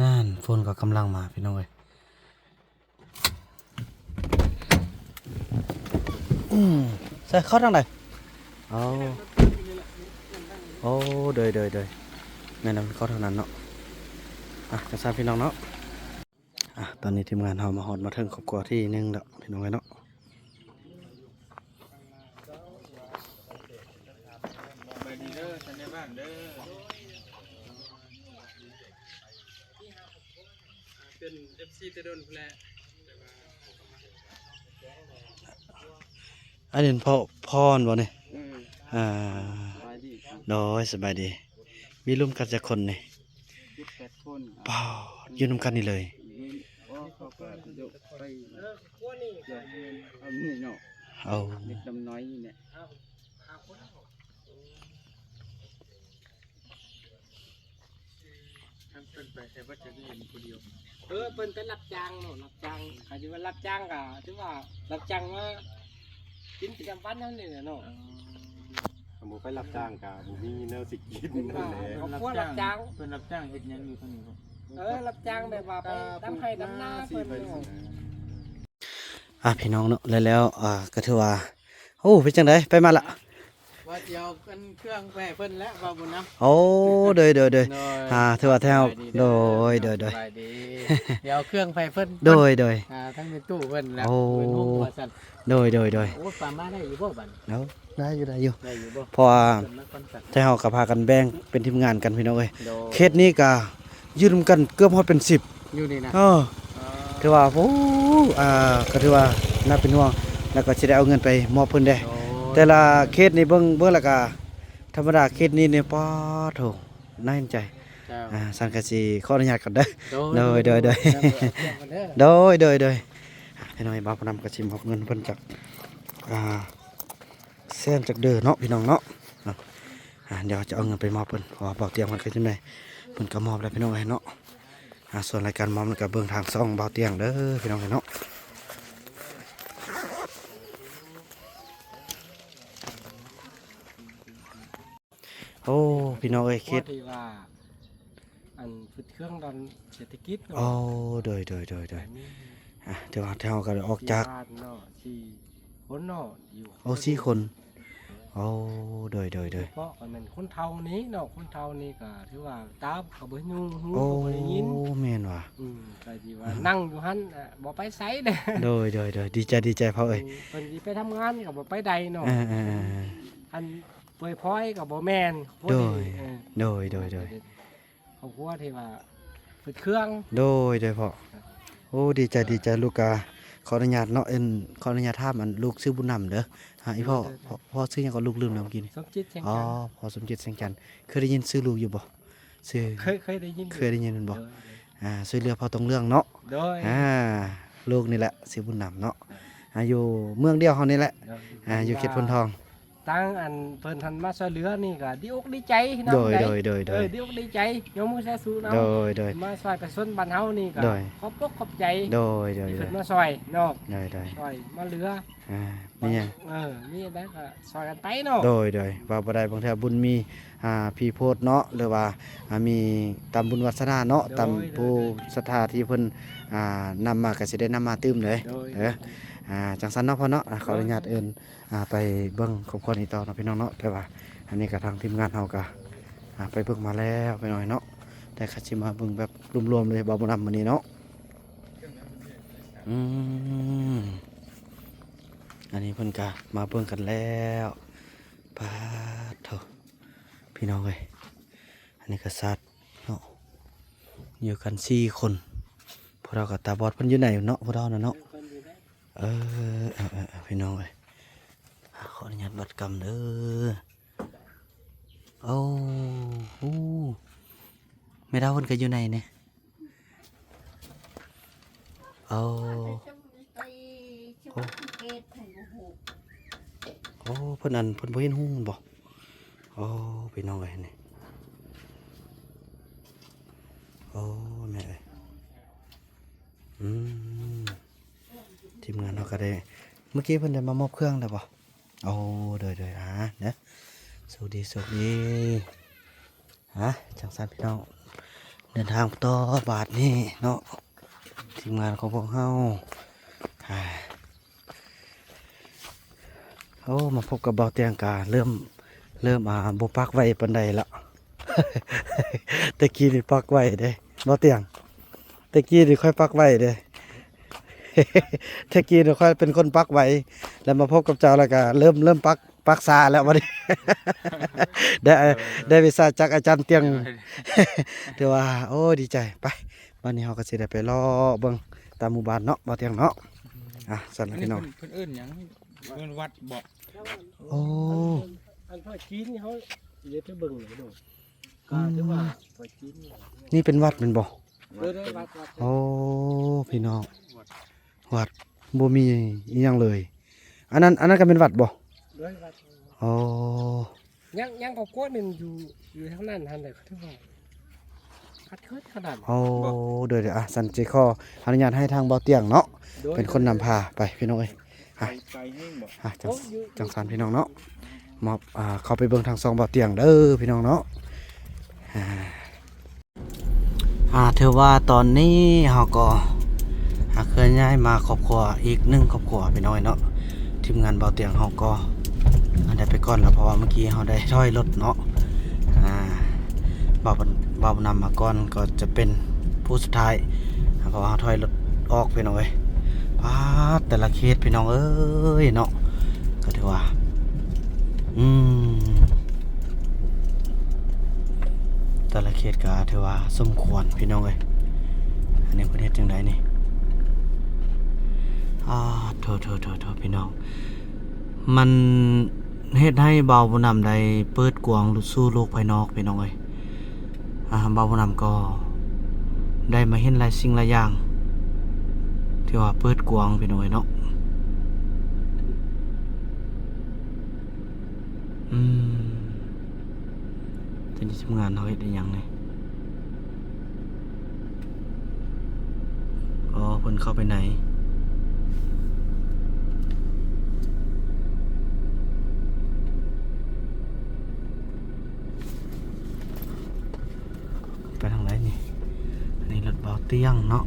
ນັ້ນ ຝົນກໍກຳລັງມາພີ່ນ້ອງເອີຍ. ອືມ ໃສ່ເຂົ້າທາງໃດ? ເອົາ ໂອ້ ໂດຍ ໂດຍ ໂດຍ ແມ່ນແລ້ວ ເຂົ້າທາງນັ້ນເນາະ. ອ່ະ ຈັ່ງຊັ້ນພີ່ນ້ອງເນາະ ອ່ະ ຕອນນີ້ທີມງານເຮົາມາຮອດມາເຖິງຄອບຄົວທີໜຶ່ງແລ້ວພີ່ນ້ອງເອີຍເນາະ. ເປັນເອັຟຊີແຕ່ດົນພຸ້ນແຫຼະ ອັນນີ້ພໍ່ ພໍ່ມັນບໍ່ນີ້? ເອີ ອ່າ ສະບາຍດີ ໂດຍ ສະບາຍດີ. ມີລວມກັນຈັກຄົນນີ້? ເຈັດແປດຄົນ. ປ້າດ ຢູ່ນຳກັນນີ້ເລີຍ? ເອີ ເຂົາກໍໄປ ອັນນີ້ເນາະ ເອົາ ເດັກນ້ອຍນີ້ແຫຼະ. ຄັນເພິ່ນໄປໃສເບິດ ຈະໄດ້ເຫັນຜູ້ດຽວ. ເອີ ເພິ່ນໄປຮັບຈ້າງເນາະ ຮັບຈ້າງ ຄັນຊິວ່າຮັບຈ້າງກໍຖືວ່າຮັບຈ້າງມາກິນປະຈຳວັນເຮົານີ້ແຫຼະເນາະ. ເອີ ຄັນບໍ່ໄປຮັບຈ້າງກໍບໍ່ມີແນວຊິກິນ. ເພິ່ນວ່າ ແມ່ນແຫຼະ ຄອບຄົວຮັບຈ້າງ ເພິ່ນຮັບຈ້າງເຮັດຫຍັງຢູ່ທາງນີ້ບໍ່? ເອີ ຮັບຈ້າງແບບວ່າໄປດຳໄຮ່ດຳນາເພິ່ນເນາະ. ອ່າ ພີ່ນ້ອງເນາະ ແລ້ວ ແລ້ວ ອ່າ ກໍຖືວ່າ ໂອ້ ເປັນຈັ່ງໃດ ໄປມາລະ? ວ່າຊິເອົາອັນເຄື່ອງໄປໃຫ້ເພິ່ນແຫຼະ ວ່າບຸນນຳ. ໂອ້ ໂດຍ ໂດຍ ໂດຍ ໂດຍ ອ່າ ຖືວ່າແທ້ ສະບາຍດີເດີ ໂດຍ ໂດຍ ໂດຍ ສະບາຍດີ ດຽວເອົາເຄື່ອງໄປໃຫ້ເພິ່ນ ໂດຍ ໂດຍ ອ່າ ທາງແມ່ຕູ້ເພິ່ນແຫຼະ ໂອ້ ເພິ່ນໂຮມວ່າຊັ້ນ. ໂດຍ ໂດຍ ໂດຍ ໂອ້ ປາມາໄດ້ຢູ່ບໍ່ບັດນີ້? ເອົາ ໄດ້ຢູ່ ໄດ້ຢູ່ ໄດ້ຢູ່ບໍ່? ເພາະວ່າ ເພິ່ນມາກ່ອນ ແຕ່ເຮົາກໍພາກັນແບ່ງເປັນທີມງານກັນ ພີ່ນ້ອງເອີຍ ໂດຍ ເຂດນີ້ກໍ ຢູ່ນຳກັນເກືອບຮອດເປັນສິບ ຢູ່ນີ້ນະ. ເອີ ອໍ ຖືວ່າ ໂອ້ ອ່າ ກໍຖືວ່າໜ້າເປັນຫ່ວງ ແລ້ວກໍຊິໄດ້ເອົາເງິນໄປມອບເພິ່ນເດ້. ໂດຍ ແຕ່ລະເຂດນີ້ເບິ່ງ ເບິ່ງແລ້ວກໍ ທຳມະດາເຂດນີ້ນີ້ ປາດໂທ້ ໜ້າເຫັນໃຈ. ເຈົ້າ ອ່າ ຊັ້ນກໍຊິຂໍອະນຸຍາດກ່ອນເດີ. ໂດຍ ໂດຍ ໂດຍ ໂດຍ ເອົາເຄື່ອງກ່ອນເດີ ໂດຍ ໂດຍ ໂດຍ. ອ່າ ພີ່ນ້ອງ ບ່າວຜູ້ນຳກໍຊິມອບເງິນເພິ່ນຈັກ ອ່າ ແສນຈັກເດີເນາະ ພີ່ນ້ອງເນາະ. ອ່າ ດຽວຈະເອົາເງິນໄປມອບເພິ່ນ ເພາະວ່າບ່າວຕຽງເພິ່ນກໍຢູ່ໃນ ເພິ່ນກໍມອບແລ້ວ ພີ່ນ້ອງເອີຍເນາະ. ອ່າ ສ່ວນລາຍການມອບນັ້ນກໍເບິ່ງທາງຊ່ອງບ່າວຕຽງເດີ ພີ່ນ້ອງເອີຍເນາະ. ໂອ້ ພີ່ນ້ອງເອີຍ ເຂດທີ່ວ່າ ອັນຝືດເຄືອງດ້ານເສດຖະກິດເນາະ. ໂອ້ ໂດຍ ໂດຍ ໂດຍ ໂດຍ. ອ່າ ແຕ່ວ່າເຮົາກໍໄດ້ອອກຈາກ ສີ່ບ້ານເນາະ ສີ່ຄົນເນາະ ຢູ່ ໂອ້ ສີ່ຄົນ. ໂອ້ ໂດຍ ໂດຍ ໂດຍ. ເພາະກໍແມ່ນຄົນເຖົ້ານີ້ເນາະ ຄົນເຖົ້ານີ້ກໍຖືວ່າຕາກໍບໍ່ຮູ້ ຫູ ໂອ້ ກໍບໍ່ໄດ້ຍິນ. ແມ່ນຫວາ? ອືມ ກໍທີ່ວ່າ ອ່າ ນັ່ງຢູ່ຫັ້ນ ບໍ່ໄປໃສເດ້. ໂດຍ ໂດຍ ໂດຍ. ດີໃຈ ດີໃຈພໍ່ເອີຍ. ອືມ ເພິ່ນຊິໄປທຳງານກໍບໍ່ໄປໃດເນາະ. ເອີ ເອີ ເອີ ເອີ. ອັນ ເປີຍພອຍກໍບໍ່ແມ່ນ. ໂດຍ ເອີ ໂດຍ ໂດຍ ໂດຍ. ຄອບຄົວທີ່ວ່າຝືດເຄືອງ. ໂດຍ ໂດຍພໍ່. ໂອ້ ດີໃຈ ດີໃຈ. ລູກກະຂໍອະນຸຍາດເນາະ ເອີ້ນ ຂໍອະນຸຍາດຖາມ ອັນ ລູກຊື່ບຸນນຳເດີ. ອ່າ ອີ່ພໍ່ ໂດຍ ໂດຍ ພໍ່ ພໍ່ຊື່ຫຍັງກໍ ລູກລືມແລ້ວເມື່ອກີ້ນີ້. ສົມຈິດ ແສງຈັນ. ອໍ ພໍ່ສົມຈິດ ແສງຈັນ. ເຄີຍໄດ້ຍິນຊື່ລູກຢູ່ບໍ່? ຊື່ ເຄີຍ ເຄີຍໄດ້ຍິນຢູ່. ເຄີຍໄດ້ຍິນແມ່ນບໍ່? ໂດຍ ໂດຍ. ອ່າ ຊ່ວຍເຫຼືອພໍ່ຕົງເລື່ອງເນາະ. ໂດຍ ອ່າ ລູກນີ້ແຫຼະຊື່ບຸນນຳເນາະ. ອ່າ ຢູ່ເມືອງດຽວເຮົານີ້ແຫຼະ. ໂດຍ ອ່າ ຢູ່ເຂດໂພນທອງ. ທາງອັນເພິ່ນຫັ້ນມາຊ່ວຍເຫຼືອນີ້ກໍດີອົກດີໃຈເນາະ. ໂດຍ ໂດຍ ໂດຍ ໂດຍ. ເອີ ດີອົກດີໃຈ ຍົກມືສາທຸນຳ. ໂດຍ ໂດຍ. ມາຊ່ວຍປະຊາຊົນບ້ານເຮົານີ້ກໍ ໂດຍ ຂອບອົກຂອບໃຈ ໂດຍ ໂດຍ ທີ່ເພິ່ນມາຊ່ວຍເນາະ. ໂດຍ ໂດຍ. ຊ່ວຍມາເຫຼືອ ອ່າ ມີຫຍັງ ເອີ ມີຫຍັງກໍຊ່ອຍກັນໄປເນາະ. ໂດຍ ໂດຍ. ວ່າບໍ່ໄດ້ ບາງເທື່ອບຸນມີ ອ່າ ຜີໂພດເນາະ ຫຼືວ່າ ອ່າ ມີຕາມບຸນວາສະໜາເນາະ. ໂດຍ ຕາມ ໂດຍ ໂດຍ ຜູ້ສັດທາທີ່ເພິ່ນ ອ່າ ນຳມາ ກໍຊິໄດ້ນຳມາຕື່ມເລີຍ. ໂດຍ ເອີ ອ່າ ຈັ່ງຊັ້ນເນາະພໍ່ເນາະ. ອ່າ ຂໍອະນຸຍາດເອີ້ນ ອ່າ ໄປເບິ່ງຄອບຄົວນີ້ຕໍ່ເນາະ ພີ່ນ້ອງເນາະ. ແຕ່ວ່າອັນນີ້ກໍທາງທີມງານເຮົາກໍ ອ່າ ໄປເບິ່ງມາແລ້ວ ພີ່ນ້ອງເນາະ. ແຕ່ກໍຊິມາເບິ່ງແບບລວມໆເລີຍ ບ່າວບຸນນຳມື້ນີ້ເນາະ. ອືມ ອັນນີ້ເພິ່ນກໍມາເບິ່ງກັນແລ້ວ. ປາດໂທ້ ພີ່ນ້ອງເອີຍ ອັນນີ້ກໍສັດເນາະ ຢູ່ກັນສີ່ຄົນ. ຜູ້ເຖົ້າກໍຕາບອດ ເພິ່ນຢູ່ໃນເນາະ ຜູ້ເຖົ້ານັ້ນເນາະ. ເອີ ເອີ ເອີ ພີ່ນ້ອງເອີຍ ຂໍອະນຸຍາດບັດກຳເດີ. ໂອ້ ໂອ້ ແມ່ເຖົ້າເພິ່ນກໍຢູ່ໃນນີ້. ໂອ້ ໂອ້ ໂອ້ ເພິ່ນ ອັນ ເພິ່ນບໍ່ເຫັນຫຸ່ງແມ່ນບໍ່? ໂອ້ ພີ່ນ້ອງເອີຍ ນີ້ ໂອ້ ແມ່ເອີຍ. ອືມ ທີມງານເຮົາກໍໄດ້ ເມື່ອກີ້ເພິ່ນໄດ້ມາມອບເຄື່ອງແລ້ວບໍ່? ໂອ້ ໂດຍ ໂດຍ ອ່າ ເດີ ໂຊກດີ ໂຊກດີ. ອ່າ ຈັ່ງຊັ້ນ ພີ່ນ້ອງ ເດີນທາງຕໍ່ບາດນີ້ເນາະ ທີມງານຂອງພວກເຮົາ. ອ່າ ໂອ້ ມາພົບກັບບ່າວຕຽງກະເລີ່ມ ເລີ່ມ ອ່າ ບໍ່ປາກໄວປານໃດລະ. ແຕ່ກີ້ນີ້ປາກໄວເດ້ບ່າວຕຽງ ແຕ່ກີ້ນີ້ຂ້ອຍປາກໄວເດ້. ແຕ່ກີ້ຂ້ອຍເປັນຄົນປັກໄວ ແລ້ວມາພົບກັບເຈົ້າແລ້ວກໍເລີ່ມ ເລີ່ມປັກ ປັກຊ້າແລ້ວບັດນີ້ ໄດ້ ໄດ້ວິຊາຈາກອາຈານຕຽງ ຖືວ່າ ໂອ້ ດີໃຈ. ໄປ ບັດນີ້ເຮົາກໍຊິໄດ້ໄປເລາະເບິ່ງຕາມໝູ່ບ້ານເນາະ ບ່າວຕຽງເນາະ. ອ່ະ ຊັ້ນລະ ອັນນີ້ ພີ່ນ້ອງ ເພິ່ນ ເພິ່ນເອີ້ນຫຍັງ? ເອີ້ນວັດບໍ? ໂອ້ ອັນພະຈີນນີ້ເຮົາຊິໄດ້ໄປເບິ່ງເລີຍເນາະ. ກໍຖືວ່າພະຈີນນີ້ ນີ້ເປັນວັດແມ່ນບໍ່? ເອີ ໄດ້ວັດ ວັດ. ໂອ້ ພີ່ນ້ອງ ວັດ ບໍ່ມີອີ່ຫຍັງເລີຍ. ອັນນັ້ນ ອັນນັ້ນກໍແມ່ນວັດບໍ່? ໂດຍ ວັດ. ອໍ ຍັງ ຍັງຄອບຄົວໜຶ່ງຢູ່ ຢູ່ທາງນັ້ນຫັ້ນແຫຼະ ເຂົາຖືວ່າຄັດເຂີນຂະໜາດ. ໂອ້ ໂດຍໆ ອ່ະ ຊັ້ນຊິຂໍອະນຸຍາດໃຫ້ທາງບ່າວຕຽງເນາະ ໂດຍ ເປັນຄົນນຳພາໄປ ພີ່ນ້ອງເອີຍ. ອ່ະ ໄກແຮງບໍ່? ອ່ະ ຈັ່ງ ໂອ້ ຢູ່ ຈັ່ງຊັ້ນ ພີ່ນ້ອງເນາະ ມາ ອ່າ ເຂົ້າໄປເບິ່ງທາງຊ່ອງບ່າວຕຽງເດີ ພີ່ນ້ອງເນາະ. ອ່າ ອ່າ ຖືວ່າຕອນນີ້ເຮົາກໍ ອ່າ ເຄື່ອນຍ້າຍມາຄອບຄົວອີກໜຶ່ງຄອບຄົວ ພີ່ນ້ອງເນາະ. ທີມງານບ່າວຕຽງເຮົາກໍ ອ່າ ໄດ້ໄປກ່ອນແລ້ວ ເພາະວ່າເມື່ອກີ້ເຮົາໄດ້ຖອຍລົດເນາະ. ອ່າ ບ່າວ ບ່າວນຳມາກ່ອນ ກໍຈະເປັນຜູ້ສຸດທ້າຍ ອ່າ ເພາະວ່າເຮົາຖອຍລົດອອກ ພີ່ນ້ອງເອີຍ. ປາດ ແຕ່ລະເຂດ ພີ່ນ້ອງເອີຍເນາະ ກໍຖືວ່າ ອືມ ແຕ່ລະເຂດກໍຖືວ່າສົມຄວນ ພີ່ນ້ອງເອີຍ. ອັນນີ້ເພິ່ນເຮັດຈັ່ງໃດນີ້? ອາ ໂທໆໆໆ ພີ່ນ້ອງ ມັນເຮັດໃຫ້ບ່າວບຸນນຳໄດ້ເປີດກວ້າງສູ່ໂລກພາຍນອກ ພີ່ນ້ອງເອີຍ. ອ່າ ບ່າວບຸນນຳກໍໄດ້ມາເຫັນຫຼາຍສິ່ງຫຼາຍຢ່າງ ທີ່ວ່າເປີດກວ້າງ ພີ່ນ້ອງເອີຍເນາະ. ອືມ ຕອນນີ້ທີມງານເຮົາເຮັດອີ່ຫຍັງນີ້? ອໍ ເພິ່ນເຂົ້າໄປໃນ ໄປທາງໃດນີ້? ອັນນີ້ລົດບ່າວຕຽງເນາະ.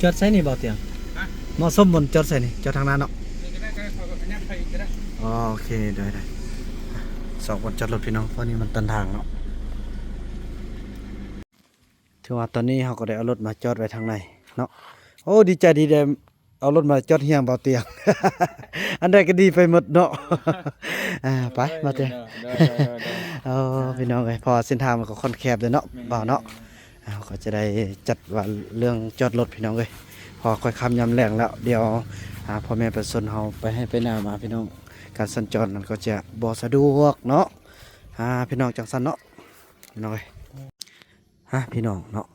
ຈອດໃສນີ້ບ່າວຕຽງ? ຮະ? ເໝາະສົມບ່ອນຈອດໃສນີ້? ຈອດທາງໜ້າເນາະ? ນີ້ກໍໄດ້ ກໍໄດ້ ກໍຍັບໄປອີກກໍໄດ້. ອໍ ໂອເຄ ໂດຍໆ. ຊອກບ່ອນຈອດລົດ ພີ່ນ້ອງ ເພາະນີ້ມັນຕັນທາງເນາະ. ຖືວ່າຕອນນີ້ເຮົາກໍໄດ້ເອົາລົດມາຈອດໄວ້ທາງໃນເນາະ. ໂອ້ ດີໃຈທີ່ໄດ້ເອົາລົດມາຈອດຮຽງບ່າວຕຽງ ອັນໃດກໍດີໄປໝົດເນາະ. ອ່າ ໄປບ່າວຕຽງ. ໂດຍໆໆໆ. ໂອ້ ພີ່ນ້ອງເອີຍ ເພາະວ່າເສັ້ນທາງມັນກໍຄ່ອນແຄບເດ້ເນາະ ແມ່ນໆໆ. ບ່າວເນາະ ເຮົາກໍຈະໄດ້ຈັດວ່າເລື່ອງຈອດລົດ ພີ່ນ້ອງເອີຍ ເພາະວ່າຄ່ອຍຄ່ຳຍາມແລງແລ້ວ ດຽວ ອ່າ ພໍ່ແມ່ປະຊາຊົນເຮົາໄປໄຮ່ໄປນາມາ ພີ່ນ້ອງ ການສັນຈອນນັ້ນກໍຈະບໍ່ສະດວກເນາະ. ອ່າ ພີ່ນ້ອງ ຈັ່ງຊັ້ນເນາະ ພີ່ນ້ອງເອີຍ. ຮະ ພີ່ນ້ອງເນາະ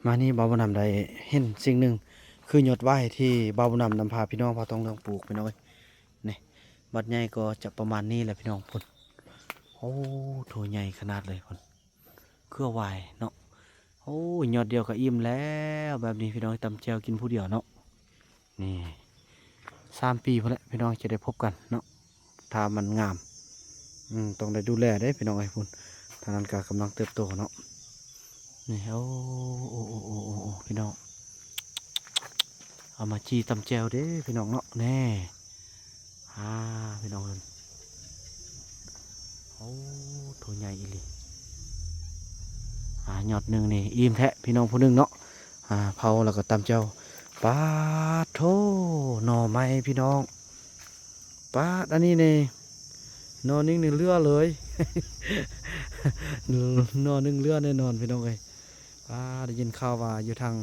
ມານີ້ບ່າວບຸນນຳໄດ້ເຫັນສິ່ງໜຶ່ງ ຄືຍອດຫວ້າຍທີ່ບ່າວບຸນນຳນຳພາພີ່ນ້ອງເຜົ່າທອງເຫຼືອງປູກ ພີ່ນ້ອງເອີຍ. ນີ້ ບັດໃຫຍ່ກໍຈະປະມານນີ້ແຫຼະ ພີ່ນ້ອງ ພຸ້ນ. ໂອ້ ໂຖໃຫຍ່ຂະໜາດເລີຍ ພຸ້ນ ເຄືອຫວ້າຍເນາະ. ໂອ້ ຍອດດຽວກໍອີ່ມແລ້ວ ແບບນີ້ ພີ່ນ້ອງ ຕຳແຈ່ວກິນຜູ້ດຽວເນາະ. ນີ້ ສາມປີພຸ້ນແຫຼະ ພີ່ນ້ອງ ຈະໄດ້ພົບກັນເນາະ ຖ້າມັນງາມ. ອືມ ຕ້ອງໄດ້ດູແລເດ້ ພີ່ນ້ອງເອີຍ ພຸ້ນ ທາງນັ້ນກໍກຳລັງເຕີບໂຕເນາະ. ນີ້ ໂອ້ ໂອ້ ພີ່ນ້ອງ ເອົາມາຈີ່ຕຳແຈ່ວເດ້ ພີ່ນ້ອງເນາະ. ແນ່ ອ່າ ພີ່ນ້ອງເອີຍ ໂອ້ ໂຖໃຫຍ່ອີ່ຫຼີ. ອ່າ ຍອດໜຶ່ງນີ້ອີ່ມແທ້ ພີ່ນ້ອງ ຜູ້ໜຶ່ງເນາະ. ອ່າ ເຜົາແລ້ວກໍຕຳແຈ່ວ. ປາດໂທ້ ໜໍ່ໄມ້ ພີ່ນ້ອງ ປາດ. ອັນນີ້ນີ້ ໜໍ່ໜຶ່ງນີ້ເຫຼືອເລີຍ ໜໍ່ໜຶ່ງເຫຼືອແນ່ນອນ ພີ່ນ້ອງເອີຍ. ປາດ ໄດ້ຍິນຂ່າວວ່າຢູ່ທາງ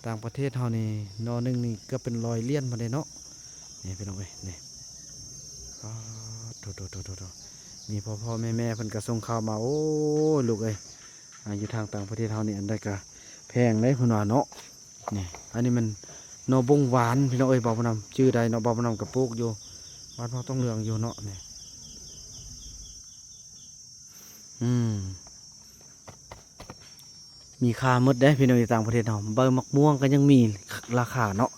ຕ່າງປະເທດເຮົານີ້ ໜໍ່ໜຶ່ງນີ້ເກືອບເປັນຮ້ອຍຫຼຽນພຸ້ນເດ້ເນາະ. ນີ້ ພີ່ນ້ອງເອີຍ ນີ້ ປາດໂທ້ໆໆໆ ມີພໍ່ໆແມ່ໆເພິ່ນກໍສົ່ງຂ່າວມາ. ໂອ້ຍ ລູກເອີຍ ອ່າ ຢູ່ທາງຕ່າງປະເທດເຮົານີ້ ອັນໃດກໍແພງເດ້ ເພິ່ນວ່າເນາະ. ນີ້ ອັນນີ້ມັນໜໍ່ບົງຫວານ ພີ່ນ້ອງເອີຍ ບ່າວບຸນນຳຈື່ໄດ້ເນາະ. ບ່າວບຸນນຳກໍປູກຢູ່ ບ້ານເຜົ່າທອງເຫຼືອງຢູ່ເນາະ. ນີ້ ອືມ ມີຄ່າໝົດເດ້ ພີ່ນ້ອງ ຢູ່ຕ່າງປະເທດເຮົາ ໃບໝາກມ່ວງກໍຍັງມີລາຄາເນາະ.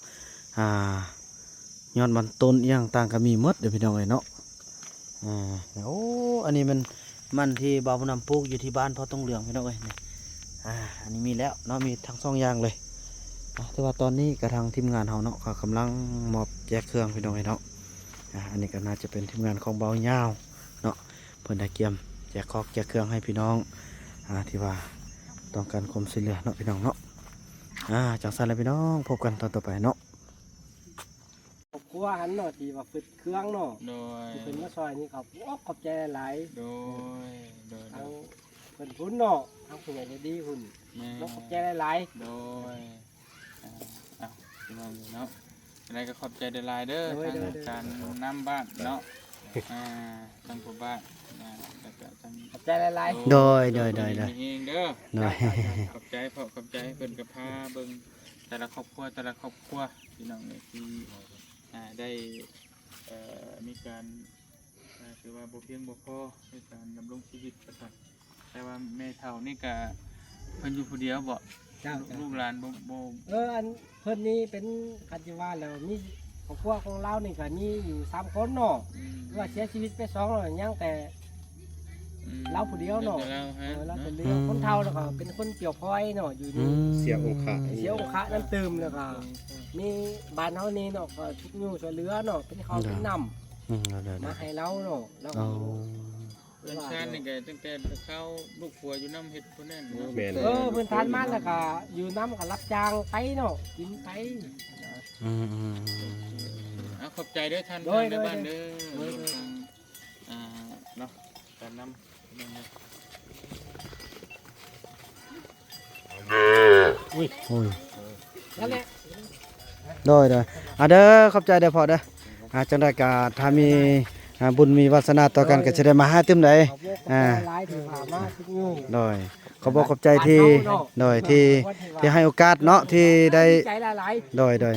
ອ່າ ຍອດມັນຕົ້ນອີ່ຫຍັງຕ່າງກໍມີໝົດເດ້ ພີ່ນ້ອງເອີຍເນາະ. ອ່າ ໂອ້ ອັນນີ້ມັນ ມັນທີ່ບ່າວບຸນນຳປູກຢູ່ທີ່ບ້ານເຜົ່າທອງເຫຼືອງ ພີ່ນ້ອງເອີຍ. ນີ້ ອ່າ ອັນນີ້ມີແລ້ວເນາະ ມີທັງສອງຢ່າງເລີຍ. ອ່ະ ແຕ່ວ່າຕອນນີ້ກະທາງທີມງານເຮົາເນາະ ກະກຳລັງມອບແຈກເຄື່ອງພີ່ນ້ອງເອີຍເນາະ. ອ່ະ ອັນນີ້ກະໜ້າຈະເປັນທີມງານຂອງບ່າວຍາວເນາະ ເພິ່ນໄດ້ກຽມແຈກຄອກແຈກເຄື່ອງໃຫ້ພີ່ນ້ອງ ອ່າ ທີ່ວ່າຕ້ອງການຄວາມຊ່ວຍເຫຼືອເນາະ ພີ່ນ້ອງເນາະ. ອ່າ ຈັ່ງຊັ້ນລະພີ່ນ້ອງ ພົບກັນຕອນຕໍ່ໄປເນາະ. ຄອບຄົວຫັ້ນເນາະ ທີ່ວ່າຟຶດເຄື່ອງເນາະ ໂດຍ ທີ່ເພິ່ນມາຊ່ອຍນີ້ ຂອບອົກຂອບໃຈຫຼາຍໆ ໂດຍ ໂດຍ ທາງເພິ່ນພຸ້ນເນາະ ທາງຜູ້ໃຫຍ່ໃຈດີພຸ້ນ ແມ່ນ ເນາະ ຂອບໃຈຫຼາຍໆ ໂດຍ. ອ່າ ເອົາ ພີ່ນ້ອງເນາະ ຈັ່ງໃດກໍຂອບໃຈຫຼາຍໆເດີ ໂດຍ ທາງ ໂດຍ ການນຳບ້ານເນາະ ອ່າ ທາງຜູ້ບ້ານນະ ແລ້ວກໍທາງ ຂອບໃຈຫຼາຍໆ ໂດຍ ໂດຍ ໂດຍ ໂດຍ ມີແຮງເດີ ໂດຍ ຂອບໃຈ ຂອບໃຈ ເພິ່ນກໍພາເບິ່ງແຕ່ລະຄອບຄົວ ແຕ່ລະຄອບຄົວ ພີ່ນ້ອງເອີຍ ທີ່ ອ່າ ໄດ້ ເອີ ມີການ ອ່າ ຖືວ່າບໍ່ພຽງບໍ່ພໍໃນການດຳລົງຊີວິດວ່າຊັ້ນ. ແຕ່ວ່າແມ່ເຖົ້ານີ້ກະເພິ່ນຢູ່ຜູ້ດຽວບໍ? ເຈົ້າ ລູກ ເຈົ້າ ລູກຫຼານບໍ່ ບໍ່ ເອີ ອັນເພິ່ນນີ້ເປັນ ຄັນຊິວ່າແລ້ວ ມີຄອບຄົວຂອງລາວນີ້ກະມີຢູ່ສາມຄົນເນາະ ອືມ ຄືວ່າເສຍຊີວິດໄປສອງແລ້ວ ຍັງແຕ່ ອືມ ລາວຜູ້ດຽວເນາະ ຍັງແຕ່ລາວຫັ້ນ ເອີ ລາວ ເນາະ ເປັນເລື່ອງ ອືມ ຄົນເຖົ້າແລ້ວກໍເປັນຄົນປ່ຽວພອຍເນາະ ຢູ່ ອືມ ເສຍອົງຄະ ເສຍອົງຄະນຳຕື່ມ ແລ້ວກໍ ອືມ ມີບ້ານເຮົານີ້ເນາະ ກໍທຸກຍູ້ຊ່ວຍເຫຼືອເນາະ ເປັນເຂົ້າ ເປັນນ້ຳ ອືມ ມາໃຫ້ລາວເນາະ ລາວ ໂອ້ ເຮືອນຊານນີ້ກໍຕັ້ງແຕ່ເຂົາລູກຜົວຢູ່ນຳເຮັດພຸ້ນແຫຼະເນາະ ແມ່ນ ເອີ ເພິ່ນຜ່ານມາແລ້ວກໍຢູ່ນຳກໍຮັບຈ້າງໄປເນາະ ກິນໄປ ອືມໆໆ ເອົາ ຂອບໃຈເດີທ່ານ ໂດຍ ທ່ານແມ່ບ້ານເດີ ໂດຍ ໂດຍ ທາງ ອ່າ ເນາະ ການນຳ ໂອ້ຍ ນັ້ນແຫຼະ ໂດຍ ໂດຍ ອ່າ ເດີ ຂອບໃຈເດີພໍ່ເດີ ອ່າ ຈັ່ງໃດກະຖ້າມີ ອ່າ ບຸນມີວາສະໜາຕໍ່ກັນ ໂດຍ ກໍຊິໄດ້ມາຫາຕື່ມໃດ ຂອບໃຈ ອ່າ ຫຼາຍທີ່ພາມາທຸກມື້ ໂດຍ ຂອບໃຈທີ່ ໂດຍ ທີ່ ທີ່ໃຫ້ໂອກາດເນາະ ທີ່ໄດ້ ໃຈຫຼາຍໆ ໂດຍ ໂດຍ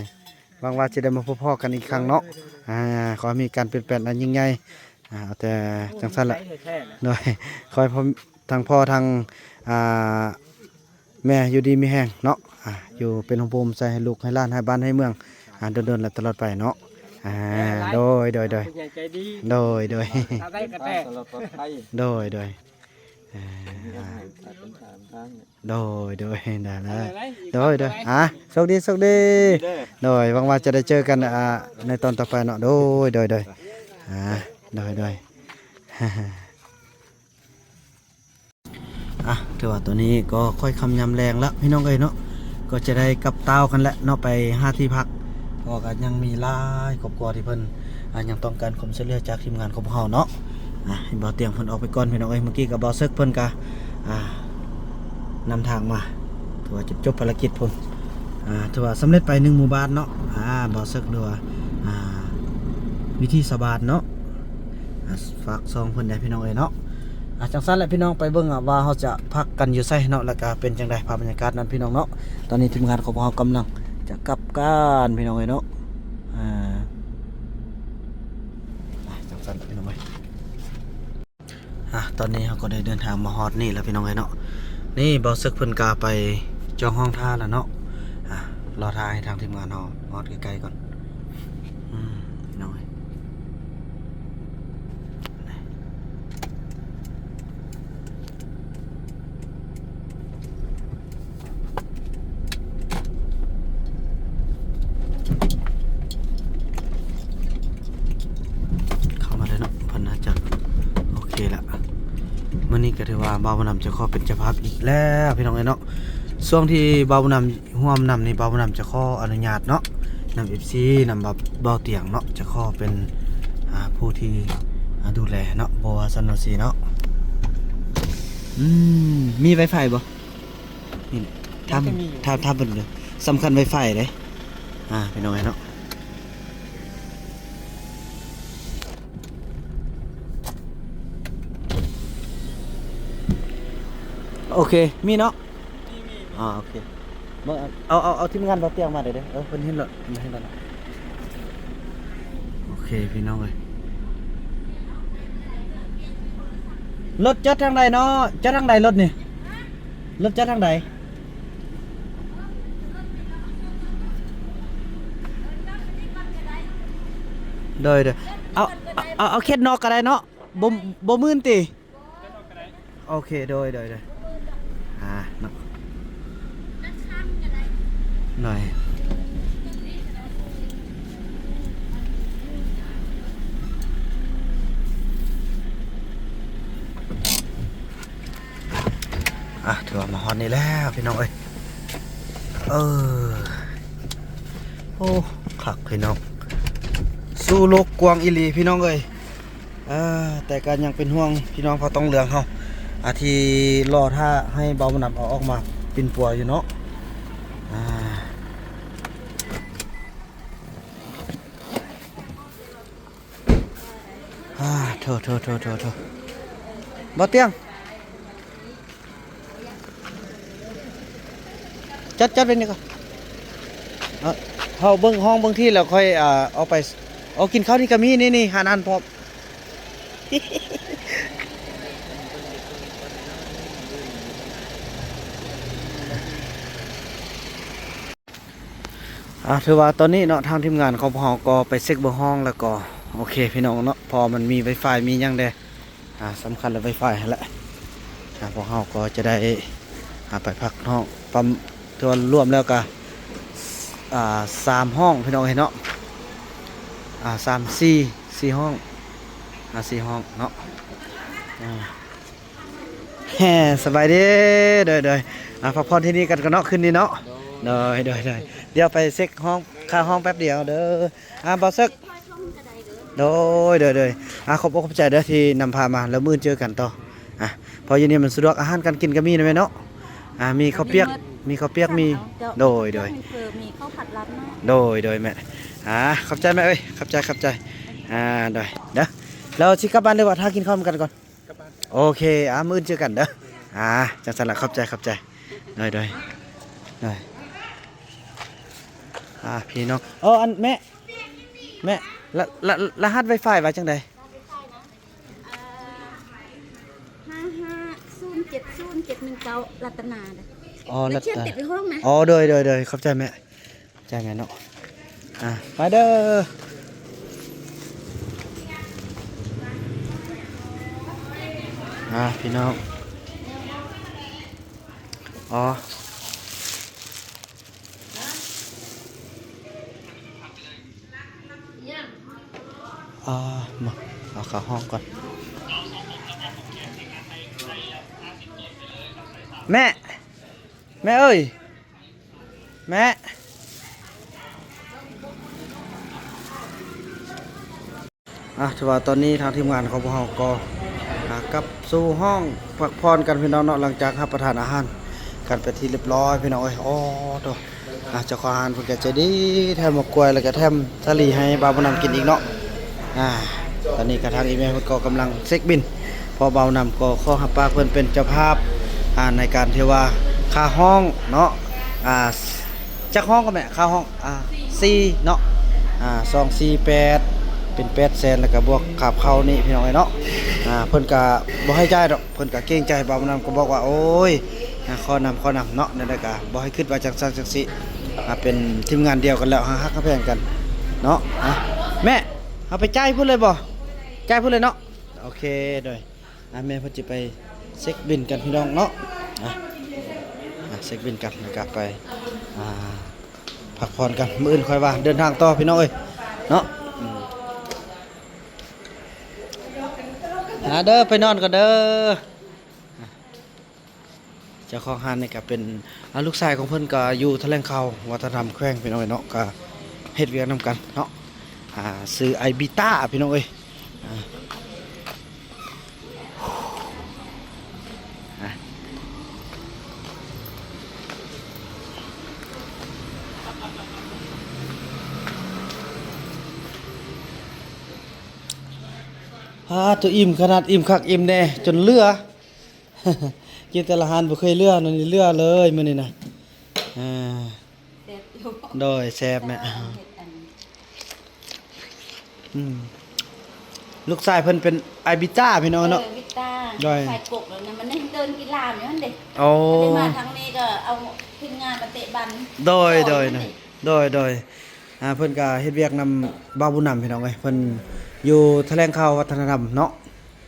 ຫວັງວ່າຊິໄດ້ມາພົບພໍ້ກັນອີກຄັ້ງເນາະ ອ່າ ຂໍໃຫ້ມີການປ່ຽນແປງອັນຍິ່ງໃຫຍ່ ອ່າ ເອົາແຕ່ຈັ່ງຊັ້ນລະ ໂດຍ ຂໍໃຫ້ພໍ່ ທັງພໍ່ທັງ ອ່າ ແມ່ຢູ່ດີມີແຮງເນາະ ອ່າ ຢູ່ເປັນຮົ່ມໂພຮົ່ມໄຊໃຫ້ລູກໃຫ້ຫຼານໃຫ້ບ້ານໃຫ້ເມືອງ ອ່າ ດົນໆ ແລະຕະຫຼອດໄປເນາະ ອ່າ ໂດຍ ໂດຍ ໂດຍ ຜູ້ໃຫຍ່ໃຈດີ ໂດຍ ໂດຍ ຕາໄດ້ກະແຕ ຕະຫຼອດປອດໄພ ໂດຍ ໂດຍ ເອີ ໂດຍ ໂດຍ ໄດ້ລະ ໂດຍ ໂດຍ ອ່າ ໂຊກດີ ໂຊກດີ ໂດຍ ຫວັງວ່າຈະໄດ້ເຈີກັນ ອ່າ ໃນຕອນຕໍ່ໄປເນາະ ໂດຍ ໂດຍ ໂດຍ ອ່າ ໂດຍ ໂດຍ ອ່ະ ຖືວ່າຕອນນີ້ກໍຄ່ອຍຄ່ຳຍາມແລງລະພີ່ນ້ອງເອີຍເນາະ ກໍຈະໄດ້ກັບຕ່າວກັນແຫຼະເນາະ ໄປຫາທີ່ພັກ ເພາະວ່າກໍຍັງມີຫຼາຍຄອບຄົວທີ່ເພິ່ນ ອ່າ ຍັງຕ້ອງການຄວາມຊ່ວຍເຫຼືອຈາກທີມງານຂອງພວກເຮົາເນາະ ອ່າ ໃຫ້ບ່າວຕຽງເພິ່ນອອກໄປກ່ອນພີ່ນ້ອງເອີຍ ເມື່ອກີ້ກໍບ່າວເສິກເພິ່ນກໍ ອ່າ ນຳທາງມາ ຖືວ່າຈົບ ຈົບພາລະກິດພຸ້ນ ອ່າ ຖືວ່າສຳເລັດໄປໜຶ່ງໝູ່ບ້ານເນາະ ອ່າ ບ່າວເສິກ ຫຼືວ່າ ອ່າ ວິຖີຊາວບ້ານເນາະ ອ່າ ຝາກຊ່ອງເພິ່ນແດ່ພີ່ນ້ອງເອີຍເນາະ ອ່າ ຈັ່ງຊັ້ນແຫຼະພີ່ນ້ອງ ໄປເບິ່ງວ່າເຮົາຈະພັກກັນຢູ່ໃສເນາະ ແລ້ວກະເປັນຈັ່ງໃດພາບບັນຍາກາດນັ້ນພີ່ນ້ອງເນາະ ຕອນນີ້ທີມງານຂອງພວກເຮົາກຳລັງຈະກັບກັນພີ່ນ້ອງເອີຍເນາະ ອ່າ ອ່າ ຈັ່ງຊັ້ນແຫຼະພີ່ນ້ອງເອີຍ ອ່ະ ຕອນນີ້ເຮົາກໍໄດ້ເດີນທາງມາຮອດນີ້ແລ້ວພີ່ນ້ອງເອີຍເນາະ ນີ້ບ່າວເສິກເພິ່ນກະໄປຈອງຫ້ອງຖ້າແລ້ວເນາະ ອ່ະ ລໍຖ້າໃຫ້ທາງທີມງານເຮົາຮອດໃກ້ໆກ່ອນ ອືມ ພີ່ນ້ອງເອີຍ ເຂົ້າມາເລີຍເນາະ ເພິ່ນໜ້າຈະໂອເຄລະ ມື້ນີ້ກໍຖືວ່າບ່າວບຸນນຳຈະຂໍເປັນເຈົ້າພາບອີກແລ້ວພີ່ນ້ອງເອີຍເນາະ ຊ່ວງທີ່ບ່າວບຸນນຳຮ່ວມນຳນີ້ ບ່າວບຸນນຳຈະຂໍອະນຸຍາດເນາະ ນຳເອັຟຊີ ນຳບ່າວຕຽງເນາະ ຈະຂໍເປັນ ອ່າ ຜູ້ທີ່ ອ່າ ດູແລເນາະ ບໍ່ວ່າຊັ້ນວ່າຊີ້ເນາະ ອືມ ມີໄວໄຟບໍ່? ນີ້ແຫຼະ ຖາມ ຖາມ ຖາມເພິ່ນເດີ ສຳຄັນໄວໄຟເດ້ ອ່າ ພີ່ນ້ອງເອີຍເນາະ ໂອເຄ ມີເນາະ ອ່າ ໂອເຄ ເບິ່ງ ເອົາ ເອົາ ເອົາທີມງານບ່າວຕຽງມາເດີ ເອີ ເພິ່ນເຫັນແລ້ວ ເພິ່ນເຫັນແລ້ວເນາະ ໂອເຄ ພີ່ນ້ອງເອີຍ ລົດຈອດທາງໃດເນາະ ຈອດທາງໃດລົດນີ້ ລົດຈອດທາງໃດ? ໂດຍ ໂດຍ ເອົາ ເອົາ ເອົາເຂດນອກກໍໄດ້ເນາະ ບໍ່ ບໍ່ມື່ນຕິ? ໂອເຄ ໂດຍ ໂດຍ ໂດຍ ອ່າ ເນາະ ໜ້ອຍ. ອ່ະ ຖືວ່າມາຮອດນີ້ແລ້ວພີ່ນ້ອງເອີຍ. ເອີ ໂອ້ ຄັກພີ່ນ້ອງ, ສູ່ໂລກກວ້າງອີ່ຫຼີພີ່ນ້ອງເອີຍ. ເອີ ແຕ່ກໍຍັງເປັນຫ່ວງພີ່ນ້ອງເຜົ່າຕອງເຫຼືອງເຮົາ ອາ ທີ່ລໍຖ້າໃຫ້ບ່າວບຸນນຳເອົາອອກມາປິ່ນປົວຢູ່ເນາະ. ອາ ອາ ໂຖ ໂຖ ໂຖ ໂຖ ບໍ່ຕຽງ. ຈັດ ຈັດໄວ້ນີ້ກ່ອນ. ເອີ ເຮົາເບິ່ງຫ້ອງເບິ່ງທີ່ແລ້ວຄ່ອຍ ອ່າ ເອົາໄປ. ໂອ້ ກິນເຂົ້ານີ້ກໍມີ ນີ້ ນີ້ ຮ້ານອາຫານພ້ອມ. ອ່າ ຖືວ່າຕອນນີ້ເນາະ ທາງທີມງານຂອງພວກເຮົາກໍໄປເຊັກເບິ່ງຫ້ອງ ແລ້ວກໍໂອເຄພີ່ນ້ອງເນາະ, ເພາະວ່າມັນມີໄວຟາຍ ມີຫຍັງແດ່. ອ່າ ສຳຄັນແລ້ວໄວຟາຍຫັ້ນແຫຼະ. ອ່າ ພວກເຮົາກໍຈະໄດ້ ອ່າ ໄປພັກຫ້ອງ ປະມານ ຖືວ່າລວມແລ້ວກະ ອ່າ ສາມຫ້ອງພີ່ນ້ອງເອີຍເນາະ. ອ່າ ສາມ ສີ່ ສີ່ຫ້ອງ ອ່າ ສີ່ຫ້ອງເນາະ. ອ່າ ແຮ ສະບາຍດີ. ໂດຍ ໂດຍ ອ່າ ພັກຜ່ອນທີ່ນີ້ກັນກ່ອນເນາະ ຄືນນີ້ເນາະ. ໂດຍ ໂດຍ ໂດຍ ດຽວໄປເຊັກຫ້ອງ ຄ່າຫ້ອງແປັບດຽວເດີ. ອ່າ ບ່າວເສິກ. ໂດຍ ໂດຍ ໂດຍ ອ່າ ຂອບອົກຂອບໃຈເດີທີ່ນຳພາມາ ແລ້ວມື້ອື່ນເຈີກັນຕໍ່. ອ່າ ເພາະຢູ່ນີ້ມັນສະດວກ ອາຫານການກິນກໍມີນະແມ່ເນາະ. ອ່າ ມີເຂົ້າປຽກ ມີເຂົ້າປຽກ ມີ ເຈົ້າ ໂດຍ ໂດຍ ມີເຝີ ມີເຂົ້າຜັດລາບເນາະ. ໂດຍ ໂດຍແມ່. ອ່າ ຂອບໃຈແມ່ເອີຍ ຂອບໃຈ ຂອບໃຈ. ອ່າ ໂດຍ ເດີ ແລ້ວຊິກັບບ້ານຫຼືວ່າຖ້າກິນເຂົ້ານຳກັນກ່ອນ? ໂອເຄ ອ່າ ມື້ອື່ນເຈີກັນເດີ. ອ່າ ຈັ່ງຊັ້ນລະ ຂອບໃຈ ຂອບໃຈ. ໂດຍ ໂດຍ ໂດຍ. ອ່າ ພີ່ນ້ອງ ເອີ ອັນ ແມ່ ແມ່ ລະ ລະ ລະຫັດໄວຟາຍວ່າຈັ່ງໃດ? ອ່າ ຫ້າຫ້າສູນເຈັດສູນເຈັດໜຶ່ງເກົ້າ ລັດຕະນາເດີ. ອໍ ລັດຕະນາ ຂຽນຕິດຢູ່ຫ້ອງນະ. ອໍ ໂດຍ ໂດຍ ໂດຍ ຂອບໃຈແມ່. ໃຈແມ່ເນາະ. ອ່າ ໄປເດີ. ອ່າ ພີ່ນ້ອງ ອໍ ອ່າ ມາ ເອົາເຂົ້າຫ້ອງກ່ອນ. ແມ່ ແມ່ເອີຍ ແມ່. ອ່າ ຖືວ່າຕອນນີ້ທາງທີມງານຂອງພວກເຮົາກໍ ອ່າ ກັບສູ່ຫ້ອງພັກຜ່ອນກັນພີ່ນ້ອງເນາະ, ຫຼັງຈາກຮັບປະທານອາຫານກັນເປັນທີ່ລຽບຮ້ອຍພີ່ນ້ອງເອີຍ. ໂອ້ໂຕ ອ່າ ເຈົ້າຂອງຮ້ານເພິ່ນກໍໃຈດີ ແຖມໝາກກ້ວຍ ແລ້ວກໍແຖມສາລີໃຫ້ບ່າວບຸນນຳກິນອີກເນາະ. ອ່າ ຕອນນີ້ກໍທາງອີ່ແມ່ເພິ່ນກໍກຳລັງເຊັກບິນ ເພາະບ່າວນຳກໍຂໍຮັບປາກເພິ່ນເປັນເຈົ້າພາບ ອ່າ ໃນການທີ່ວ່າຄ່າຫ້ອງເນາະ ອ່າ ຈັກຫ້ອງກໍແມ່ ຄ່າຫ້ອງ ອ່າ ສີ່ເນາະ ອ່າ ສອງ ສີ່ ແປດ ເປັນແປດແສນ ແລ້ວກໍບວກຄ່າເຂົ້ານີ້ພີ່ນ້ອງເອີຍເນາະ. ອ່າ ເພິ່ນກໍບໍ່ໃຫ້ຈ່າຍດອກ ເພິ່ນກໍເກງໃຈ ບ່າວນຳກໍບອກວ່າ ໂອ້ຍ ອ່າ ຂໍນຳ ຂໍນຳເນາະ ແນວໃດກໍບໍ່ໃຫ້ຄິດວ່າຈັ່ງຊັ້ນຈັ່ງຊີ້ ອ່າ ເປັນທີມງານດຽວກັນແລ້ວ ຫາຮັກຫາແພງກັນເນາະ. ອ່າ ແມ່ ເຮົາໄປຈ່າຍພຸ້ນເລີຍບໍ່? ຈ່າຍພຸ້ນເລີຍເນາະ. ໂອເຄ ໂດຍ ອ່າ ແມ່ເພິ່ນຊິໄປເຊັກບິນກັນພີ່ນ້ອງເນາະ. ອ່າ ອ່າ ເຊັກບິນກັນ ແລ້ວກໍໄປ ອ່າ ພັກຜ່ອນກັນ ມື້ອື່ນຄ່ອຍວ່າເດີນທາງຕໍ່ພີ່ນ້ອງເອີຍເນາະ. ອືມ ມາເດີ ໄປນອນກ່ອນເດີ. ເຈົ້າຂອງຮ້ານນີ້ກໍເປັນ ອ່າ ລູກຊາຍຂອງເພິ່ນກໍຢູ່ຖະແຫຼງຂ່າວວັດທະນະທຳແຂວງ ພີ່ນ້ອງເອີຍເນາະ, ກໍເຮັດວຽກນຳກັນເນາະ. ອ່າ ຊື່ໄອບີຕາ ພີ່ນ້ອງເອີຍ. ອ່າ ອ່າ ອ່າ ໂຕ ອີ່ມຂະໜາດ ອີ່ມຄັກອີ່ມແນ່ ຈົນເຫຼືອ. ກິນແຕ່ລະຮ້ານບໍ່ເຄີຍເຫຼືອ ອັນນີ້ເຫຼືອເລີຍມື້ນີ້ນະ. ອ່າ ແຊບຢູ່ ໂດຍ ແຊບແມ່. ເຮັດອັນ ອືມ ລູກຊາຍເພິ່ນເປັນອາບິຕາ ພີ່ນ້ອງເນາະ. ເອີ ວິຕາ ໂດຍ ໃສ່ກົກແລ້ວນະ ມັນຍັງເດີນກິນລາວຢູ່ຫັ້ນເດ້. ໂອ້ ອັນນີ້ມາທາງນີ້ກໍເອົາທີມງານມາເຕະບານ. ໂດຍ ໂດຍ ໂດຍ ໂດຍ ອ່າ ເພິ່ນກໍເຮັດວຽກນຳບ່າວບຸນນຳ ພີ່ນ້ອງເອີຍ, ເພິ່ນຢູ່ຖະແຫຼງຂ່າວວັດທະນະທຳເນາະ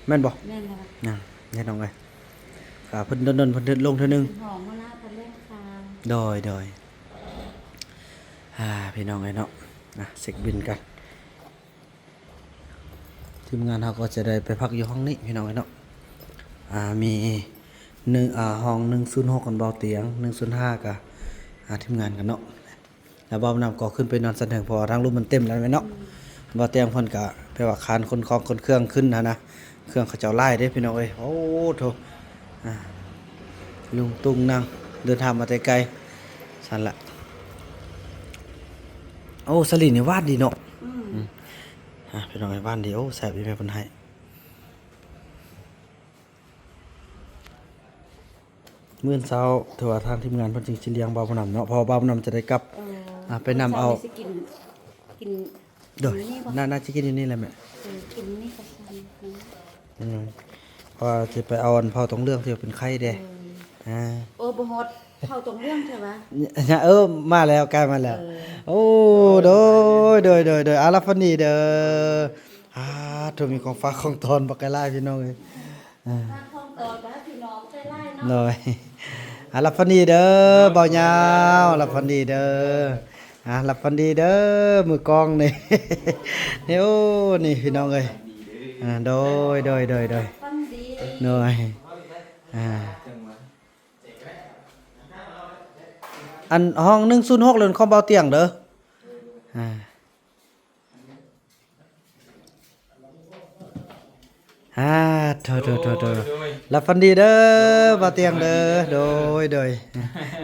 ແມ່ນບໍ່? ແມ່ນແລ້ວ ນະ ພີ່ນ້ອງເອີຍ. ກໍເພິ່ນດົນໆ ເພິ່ນເທື່ອ ລົງເທື່ອໜຶ່ງ ເປັນຮອງຫົວໜ້າຖະແຫຼງຂ່າວ. ໂດຍ ໂດຍ. ອ່າ ພີ່ນ້ອງເອີຍເນາະ ອ່າ ເຊັກບິນກັນ. ທີມງານເຮົາກໍຈະໄດ້ໄປພັກຢູ່ຫ້ອງນີ້ ພີ່ນ້ອງເອີຍເນາະ. ອ່າ ມີໜຶ່ງ ອ່າ ຫ້ອງໜຶ່ງສູນຫົກກັນ ເບົາຕຽງ, ໜຶ່ງສູນຫ້າກະ ອ່າ ທີມງານກັນເນາະ. ແລ້ວບ່າວນຳກໍຂຶ້ນໄປນອນຊັ້ນເທິງ ເພາະວ່າທາງລຸ່ມມັນເຕັມແລ້ວແມ່ນເນາະ. ອືມ ບ່າວຕຽງເພິ່ນກະແບບວ່າຄານຂົນຂອງຂົນເຄື່ອງຂຶ້ນຫັ້ນນະ, ເຄື່ອງເຂົາເຈົ້າຫຼາຍເດ້ພີ່ນ້ອງເອີຍ. ໂອ້ໂທ້ ອ່າ ລຸງຕຸງນັ່ງເດີນທາງມາແຕ່ໄກ ຊັ້ນລະ. ໂອ້ ສາລີນີ້ຫວານດີເນາະ. ອືມ ອືມ ອ່າ ພີ່ນ້ອງເອີຍ ຫວານດີ. ໂອ້ ແຊບອີ່ແມ່ເພິ່ນໃຫ້. ມື້ເຊົ້າຖືວ່າທາງທີມງານເພິ່ນຈຶ່ງຊິລ້ຽງບ່າວນຳເນາະ, ເພາະວ່າບ່າວນຳຈະໄດ້ກັບ ເອີ ອ່າ ໄປນຳເອົາ ມື້ເຊົ້ານີ້ຊິກິນ ກິນ ໂດຍ ຢູ່ນີ້ບໍ່? ໜ້າ ໜ້າຈະກິນຢູ່ນີ້ແຫຼະແມ່. ເອີ ກິນນີ້ກໍຊັ້ນ ອືມ ເພາະວ່າຊິໄປເອົາອັນເຜົາຕົງເຫຼືອງທີ່ວ່າເປັນໄຂ່ເດ້. ເອີ ອ່າ ໂອ້ ບໍ່ຮອດເຜົາຕົງເຫຼືອງແທ້ຫວາ? ເອີ ມາແລ້ວ ໃກ້ມາແລ້ວ. ເອີ ໂອ້ ໂດຍ ໂດຍ ໂດຍ ໂດຍ ອ່າ ຫຼັບຝັນດີເດີ. ອ່າ ໂທ້ ມີຂອງຝາກຂອງຕ້ອນບັກຫຼາຍ ພີ່ນ້ອງເອີຍ. ອ່າ ຂອງຕອນກໍໃຫ້ພີ່ນ້ອງໃຊ້ຫຼາຍເນາະ. ໂດຍ ອ່າ ຫຼັບຝັນດີເດີ ບ່າວຍາວ ຫຼັບຝັນດີເດີ. ອ່າ ຫຼັບຝັນດີເດີ ມືກ້ອງນີ້. ໂອ້ ນີ້ພີ່ນ້ອງເອີຍ. ອ່າ ໂດຍ ໂດຍ ໂດຍ ໂດຍ ຝັນດີ ໂດຍ. ອ່າ ອັນຫ້ອງໜຶ່ງສູນຫົກເລີນຂອງບ່າວຕຽງເດີ. ອ່າ ອ່າ ໂທ ໂທ ໂທ ໂທ ໂດຍ ໂດຍ ຫຼັບຝັນດີເດີ ບ່າວຕຽງເດີ. ໂດຍ ໂດຍ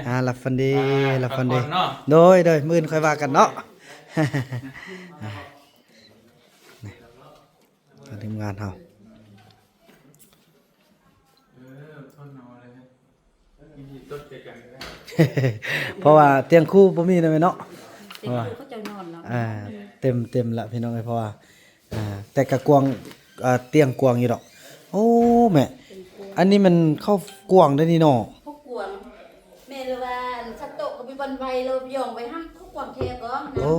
ອ່າ ຫຼັບຝັນດີ ອ່າ ຫຼັບຝັນດີ ພັກຜ່ອນເນາະ. ໂດຍ ໂດຍ ມື້ອື່ນຄ່ອຍວ່າກັນເນາະ. ອ່າ ທີມງານເຮົາ ເອີ ທົນເອົາເລີຍ ເພາະວ່າຕຽງຄູ່ບໍ່ມີນະແມ່ເນາະ. ຕຽງຄູ່ເຂົາເຈົ້ານອນແລ້ວ ອ່າ ເຕັມ ເຕັມລະພີ່ນ້ອງເອີຍ. ເພາະວ່າ ອ່າ ແຕ່ກະກວ້າງ ອ່າ ຕຽງກວ້າງຢູ່ດອກ. ໂອ້ ແມ່ ຕຽງກວ້າງ ອັນນີ້ມັນເຂົ້າກວ້າງເດ້ນີ້ເນາະ. ເຂົ້າກວ້າງ ແມ່ນວ່າອັນສັດໂຕະກໍມີບ່ອນໄວ້ ແລ້ວຍ່ອງໄວ້ຫັ້ນ ເຂົ້າກວ້າງແທ້ກໍນະ. ໂອ້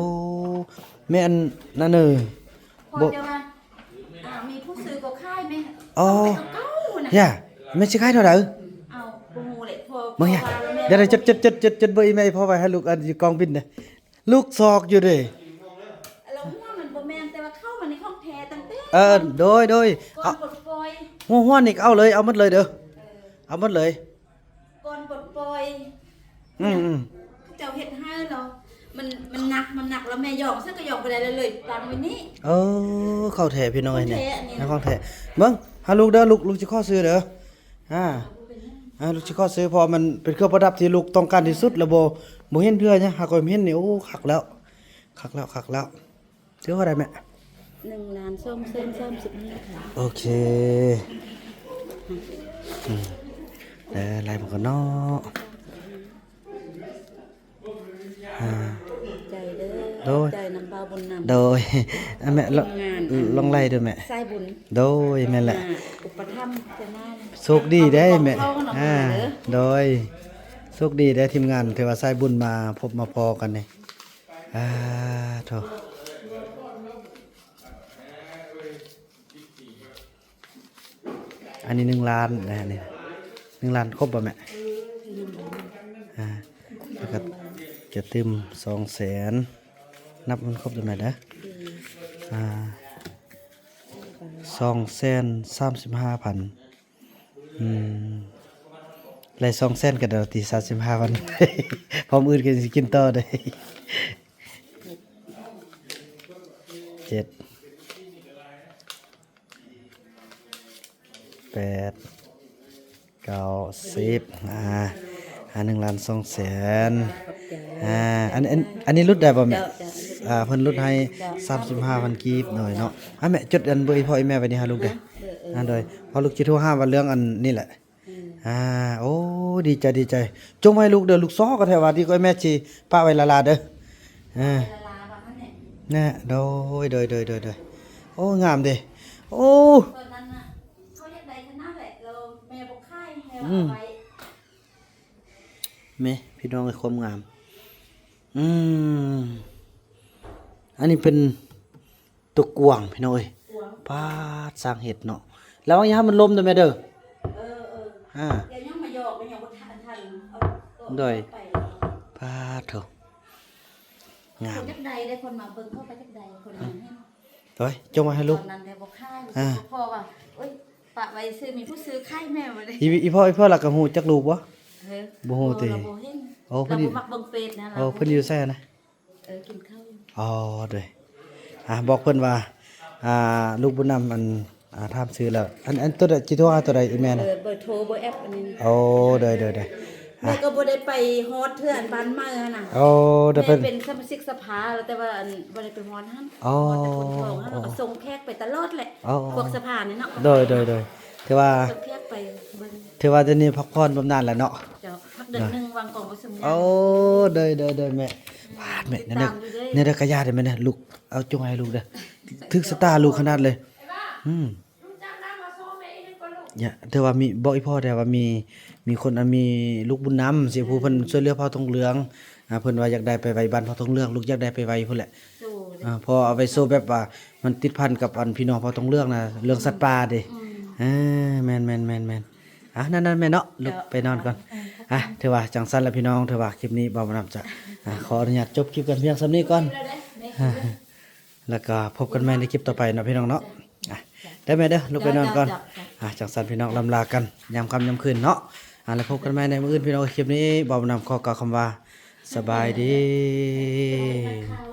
ແມ່ນອັນນັ້ນເອີຍ ບໍ່ ເພາະວ່າ ອ່າ ມີຜູ້ຊື້ກໍຂາຍແມ່. ອໍ ເອົາໄປເກົ່າໆນະ ຢ່າ ແມ່ຊິຂາຍເທົ່າໃດ? ເອົາ ບໍ່ຮູ້ແຫຼະ ເພາະ ເບິ່ງ ເພາະວ່າແມ່ ຢ່າ ດຽວ ຈົດ ຈົດ ຈົດ ຈົດ ຈົດເບີອີແມ່ ເພາະໄວ້ໃຫ້ລູກ ອັນ ຢູ່ກອງບິນເດ້. ລູກຊອກຢູ່ເດ້. ແລ້ວຫົວມັນບໍ່ແມ່ນ ແຕ່ວ່າເຂົ້າມັນນີ້ຂອງແທ້ຕັ້ງແຕ່ ເອີ ໂດຍ ໂດຍ ກ່ອນ ເອົາ ປົດປ່ອຍ ຫົວ ຫົວນີ້ກໍເອົາເລີຍ ເອົາໝົດເລີຍເດີ. ເອີ ເອົາໝົດເລີຍ ກ່ອນປົດປ່ອຍ. ອືມໆ ເຂົາເຈົ້າເຮັດໃຫ້ແລ້ວ ມັນ ມັນໜັກ ມັນໜັກ ແລ້ວແມ່ຢອງ ຊັ້ນກໍຢອງບໍ່ໄດ້ ແລ້ວເລີຍວາງໄວ້ນີ້. ເອີ ເຂົ້າແທ້ພີ່ນ້ອງເອີຍ ເຂົ້າແທ້ ນີ້ ອັນນີ້ນະ ຂອງແທ້. ເບິ່ງ ຫາລູກເດີ ລູກ ລູກຊິຂໍຊື້ເດີ. ອ່າ ອ່າ ລູກຊິຂໍຊື້ ເພາະວ່າມັນເປັນເຄື່ອງປະດັບທີ່ລູກຕ້ອງການທີ່ສຸດ ແລ້ວບໍ່ ບໍ່ເຫັນເທື່ອນະ. ຫາຂ້ອຍເຫັນນີ້ ໂອ້ ຄັກແລ້ວ ຄັກແລ້ວ ຄັກແລ້ວ. ຖືວ່າເທົ່າໃດແມ່? ໜຶ່ງລ້ານສອງແສນສາມສິບຫ້າພັນ. ໂອເຄ ອືມ ເອີ ໄລ່ມາກ່ອນເນາະ. ອ່າ ຂອບໃຈເດີ ໂດຍ ຂອບໃຈນຳບ່າວບຸນນຳ ໂດຍ. ອ່າ ແມ່ ລອງ ທີມງານ ລອງໄລ່ເດີແມ່ ສາຍບຸນ ໂດຍ ແມ່ນແຫຼະ ອ່າ ອຸປະຖຳຈະມາ ໂຊກດີເດ້ແມ່ ອ່າ ເອົາເຂົ້າມາເນາະ ໂດຍ ໂຊກດີເດ້ ທີມງານທີ່ວ່າສາຍບຸນມາພົບມາພໍ້ກັນນີ້. ອ່າ ໂທ້ ອັນນີ້ໜຶ່ງລ້ານນະ ອັນນີ້ໜຶ່ງລ້ານຄົບບໍ່ແມ່? ອ່າ ແລ້ວກໍຈະຕື່ມສອງແສນ ນັບມັນຄົບເດີແມ່ເດີ. ອ່າ ສອງແສນສາມສິບຫ້າພັນ. ອືມ ໄລ່ສອງແສນກໍໄດ້ຕິ ສາມສິບຫ້າພັນ ພ້ອມອື່ນກໍຊິກິນຕໍ່ໄດ້. ເຈັດ ແປດ ເກົ້າ ສິບ ອ່າ ອ່າ ໜຶ່ງລ້ານສອງແສນ. ຂອບໃຈ ອ່າ ອັນ ອັນ ອັນນີ້ຫຼຸດໄດ້ບໍ່ແມ່? ເຈົ້າ ເຈົ້າ ອ່າ ເພິ່ນຫຼຸດໃຫ້ ເຈົ້າ ສາມສິບຫ້າພັນກີບ ໂດຍເນາະ. ອ່າ ແມ່ຈົດອັນເບີອີພໍ່ອີແມ່ໄວ້ນີ້ໃຫ້ລູກເດີ. ເອີ ເອີ ອ່າ ໂດຍ ເພາະລູກຊິໂທຫາວ່າເລື່ອງອັນນີ້ແຫຼະ. ອືມ ອ່າ ໂອ້ ດີໃຈ ດີໃຈ. ຈົ່ງໄວ້ໃຫ້ລູກເດີ ລູກຊໍກໍແທ້ວ່າ ດີກວ່າແມ່ຊິປະໄວ້ຫຼາໆເດີ. ອ່າ ແນ່ ໂດຍ ໂດຍ ໂດຍ ໂດຍ ໂດຍ. ໂອ້ ງາມເດ ໂອ້ ຕອນນັ້ນນະ ເຂົາຢາກໄດ້ຂະໜາດແຫຼະ ແລ້ວແມ່ບໍ່ຂາຍໃຫ້ ອືມ ເອົາໄວ້. ແມ່ ພີ່ນ້ອງເອີຍ ຄວາມງາມ. ອືມ ອັນນີ້ເປັນຕົວກວ້າງ ພີ່ນ້ອງເອີຍ. ປາດ ຊ່າງເຮັດເນາະ. ລະວັງຢ່າໃຫ້ມັນລົ້ມເດີແມ່ເດີ. ເອີ ເອີ ອ່າ ດຽວຍັງມາຢອກ ຍັງບໍ່ທັນ ທັນເອົາ ໂດຍ ເອົາໄປ. ປາດໂທ້. ງາມ ຄົນຈັກໃດເດ້ ຄົນມາເບິ່ງເຂົາກໍຈັກໃດ ຄົນ ເອີ ມາເຫັນ ໂອ້ຍ ຈົ່ງມາໃຫ້ລູກ ຕອນນັ້ນແຕ່ບໍ່ຂາຍ ອ່າ ພໍ່ວ່າ ໂອ້ຍ ປະໄວ້ຊື່ ມີຜູ້ຊື້ຂາຍແມ່ບໍ່ໄດ້ ອີ ອີພໍ່ ອີພໍ່ລະກໍຮູ້ຈັກລູກບໍ່? ເອີ ບໍ່ຮູ້ຕິ ບໍ່ເຫັນ ໂອ້ ເພິ່ນ ລາວບໍ່ມັກເບິ່ງເຟສນະ ໂອ້ ລາວ ເພິ່ນຢູ່ໃສນະ? ເອີ ກິນເຂົ້າຢູ່ ອໍ ໂດຍ ອ່າ ບອກເພິ່ນວ່າ ອ່າ ລູກບຸນນຳ ອັນ ອ່າ ຖາມຊື່ແລ້ວ ອັນ ອັນໂຕໃດ ຊິໂທຫາໂຕໃດອີແມ່ນະ? ເອີ ເບີໂທ ເບີແອັບ ອັນນີ້ ໂອ້ ໂດຍ ໂດຍ ໂດຍ ອ່າ ແມ່ກໍບໍ່ໄດ້ໄປຮອດເທື່ອ ອັນບ້ານໃໝ່ຫັ້ນນະ ໂອ້ ໂດຍ ເພິ່ນເປັນສະມາຊິກສະພາ ແລ້ວແຕ່ວ່າ ອັນ ບໍ່ໄດ້ໄປຮອດຫັ້ນ ອໍ ຮອດແຕ່ໂພນທອງ ແລ້ວກໍສົ່ງແຂກໄປຕະຫຼອດແຫຼະ ອໍ ພວກສະພານີ້ເນາະ ໂດຍ ໂດຍ ໂດຍ ຖືວ່າ ສົ່ງແຂກໄປເບິ່ງ ຖືວ່າດຽວນີ້ພັກຜ່ອນບຳນານແຫຼະເນາະ ເຈົ້າ ພັກເດືອນໜຶ່ງ ວາງກອງປະຊຸມ ໂອ້ ໂດຍ ໂດຍ ໂດຍ ແມ່ ປາດ ແມ່ ແນວໃດ ແນວໃດກໍຢ່າເດີແມ່ເດີ ລູກ ເອົາຈົ່ງໃຫ້ລູກເດີ ຖືກຊະຕາລູກຂະໜາດເລີຍ ອືມ ເອີ ຖືວ່າມີ ບອກອີ່ພໍ່ແດ່ວ່າມີ ມີຄົນ ອັນ ມີລູກບຸນນຳຊິ ຜູ້ເພິ່ນຊ່ວຍເຫຼືອເຜົ່າທອງເຫຼືອງ ອ່າ ເພິ່ນວ່າຢາກໄດ້ໄປໄວ້ບ້ານເຜົ່າທອງເຫຼືອງ ລູກຢາກໄດ້ໄປໄວ້ພຸ້ນແຫຼະ ໂດຍ ອ່າ ເພາະເອົາໄວ້ໂຊແບບວ່າ ມັນຕິດພັນກັບ ອັນ ພີ່ນ້ອງເຜົ່າທອງເຫຼືອງນະ ເລື່ອງສັດປ່າເດ້ ອືມ ເອີ ແມ່ນໆໆໆ ອ່ະ ນັ້ນໆ ແມ່ເນາະ ລູກ ເຈົ້າ ໄປນອນກ່ອນ ເອີ ຂອບໃຈ ອ່ະ ຖືວ່າຈັ່ງຊັ້ນລະພີ່ນ້ອງ ຖືວ່າຄລິບນີ້ບ່າວບຸນນຳຈະ ອ່າ ຂໍອະນຸຍາດຈົບຄລິບກັນພຽງສ່ຳນີ້ກ່ອນ ແລ້ວກໍພົບກັນໃໝ່ໃນຄລິບຕໍ່ໄປເນາະພີ່ນ້ອງເນາະ ອ່ະ ໄດ້ແມ່ເດີ ລູກໄປນອນກ່ອນ ເຈົ້າ ເຈົ້າ ອ່ະ ຈັ່ງຊັ້ນພີ່ນ້ອງ ລຳລາກັນຍາມຄ່ຳຍາມຄືນເນາະ ອ່ະ ແລ້ວພົບກັນໃໝ່ໃນມື້ອື່ນພີ່ນ້ອງ ຄລິບນີ້ບ່າວບຸນນຳຂໍກ່າວຄຳວ່າ ສະບາຍດີ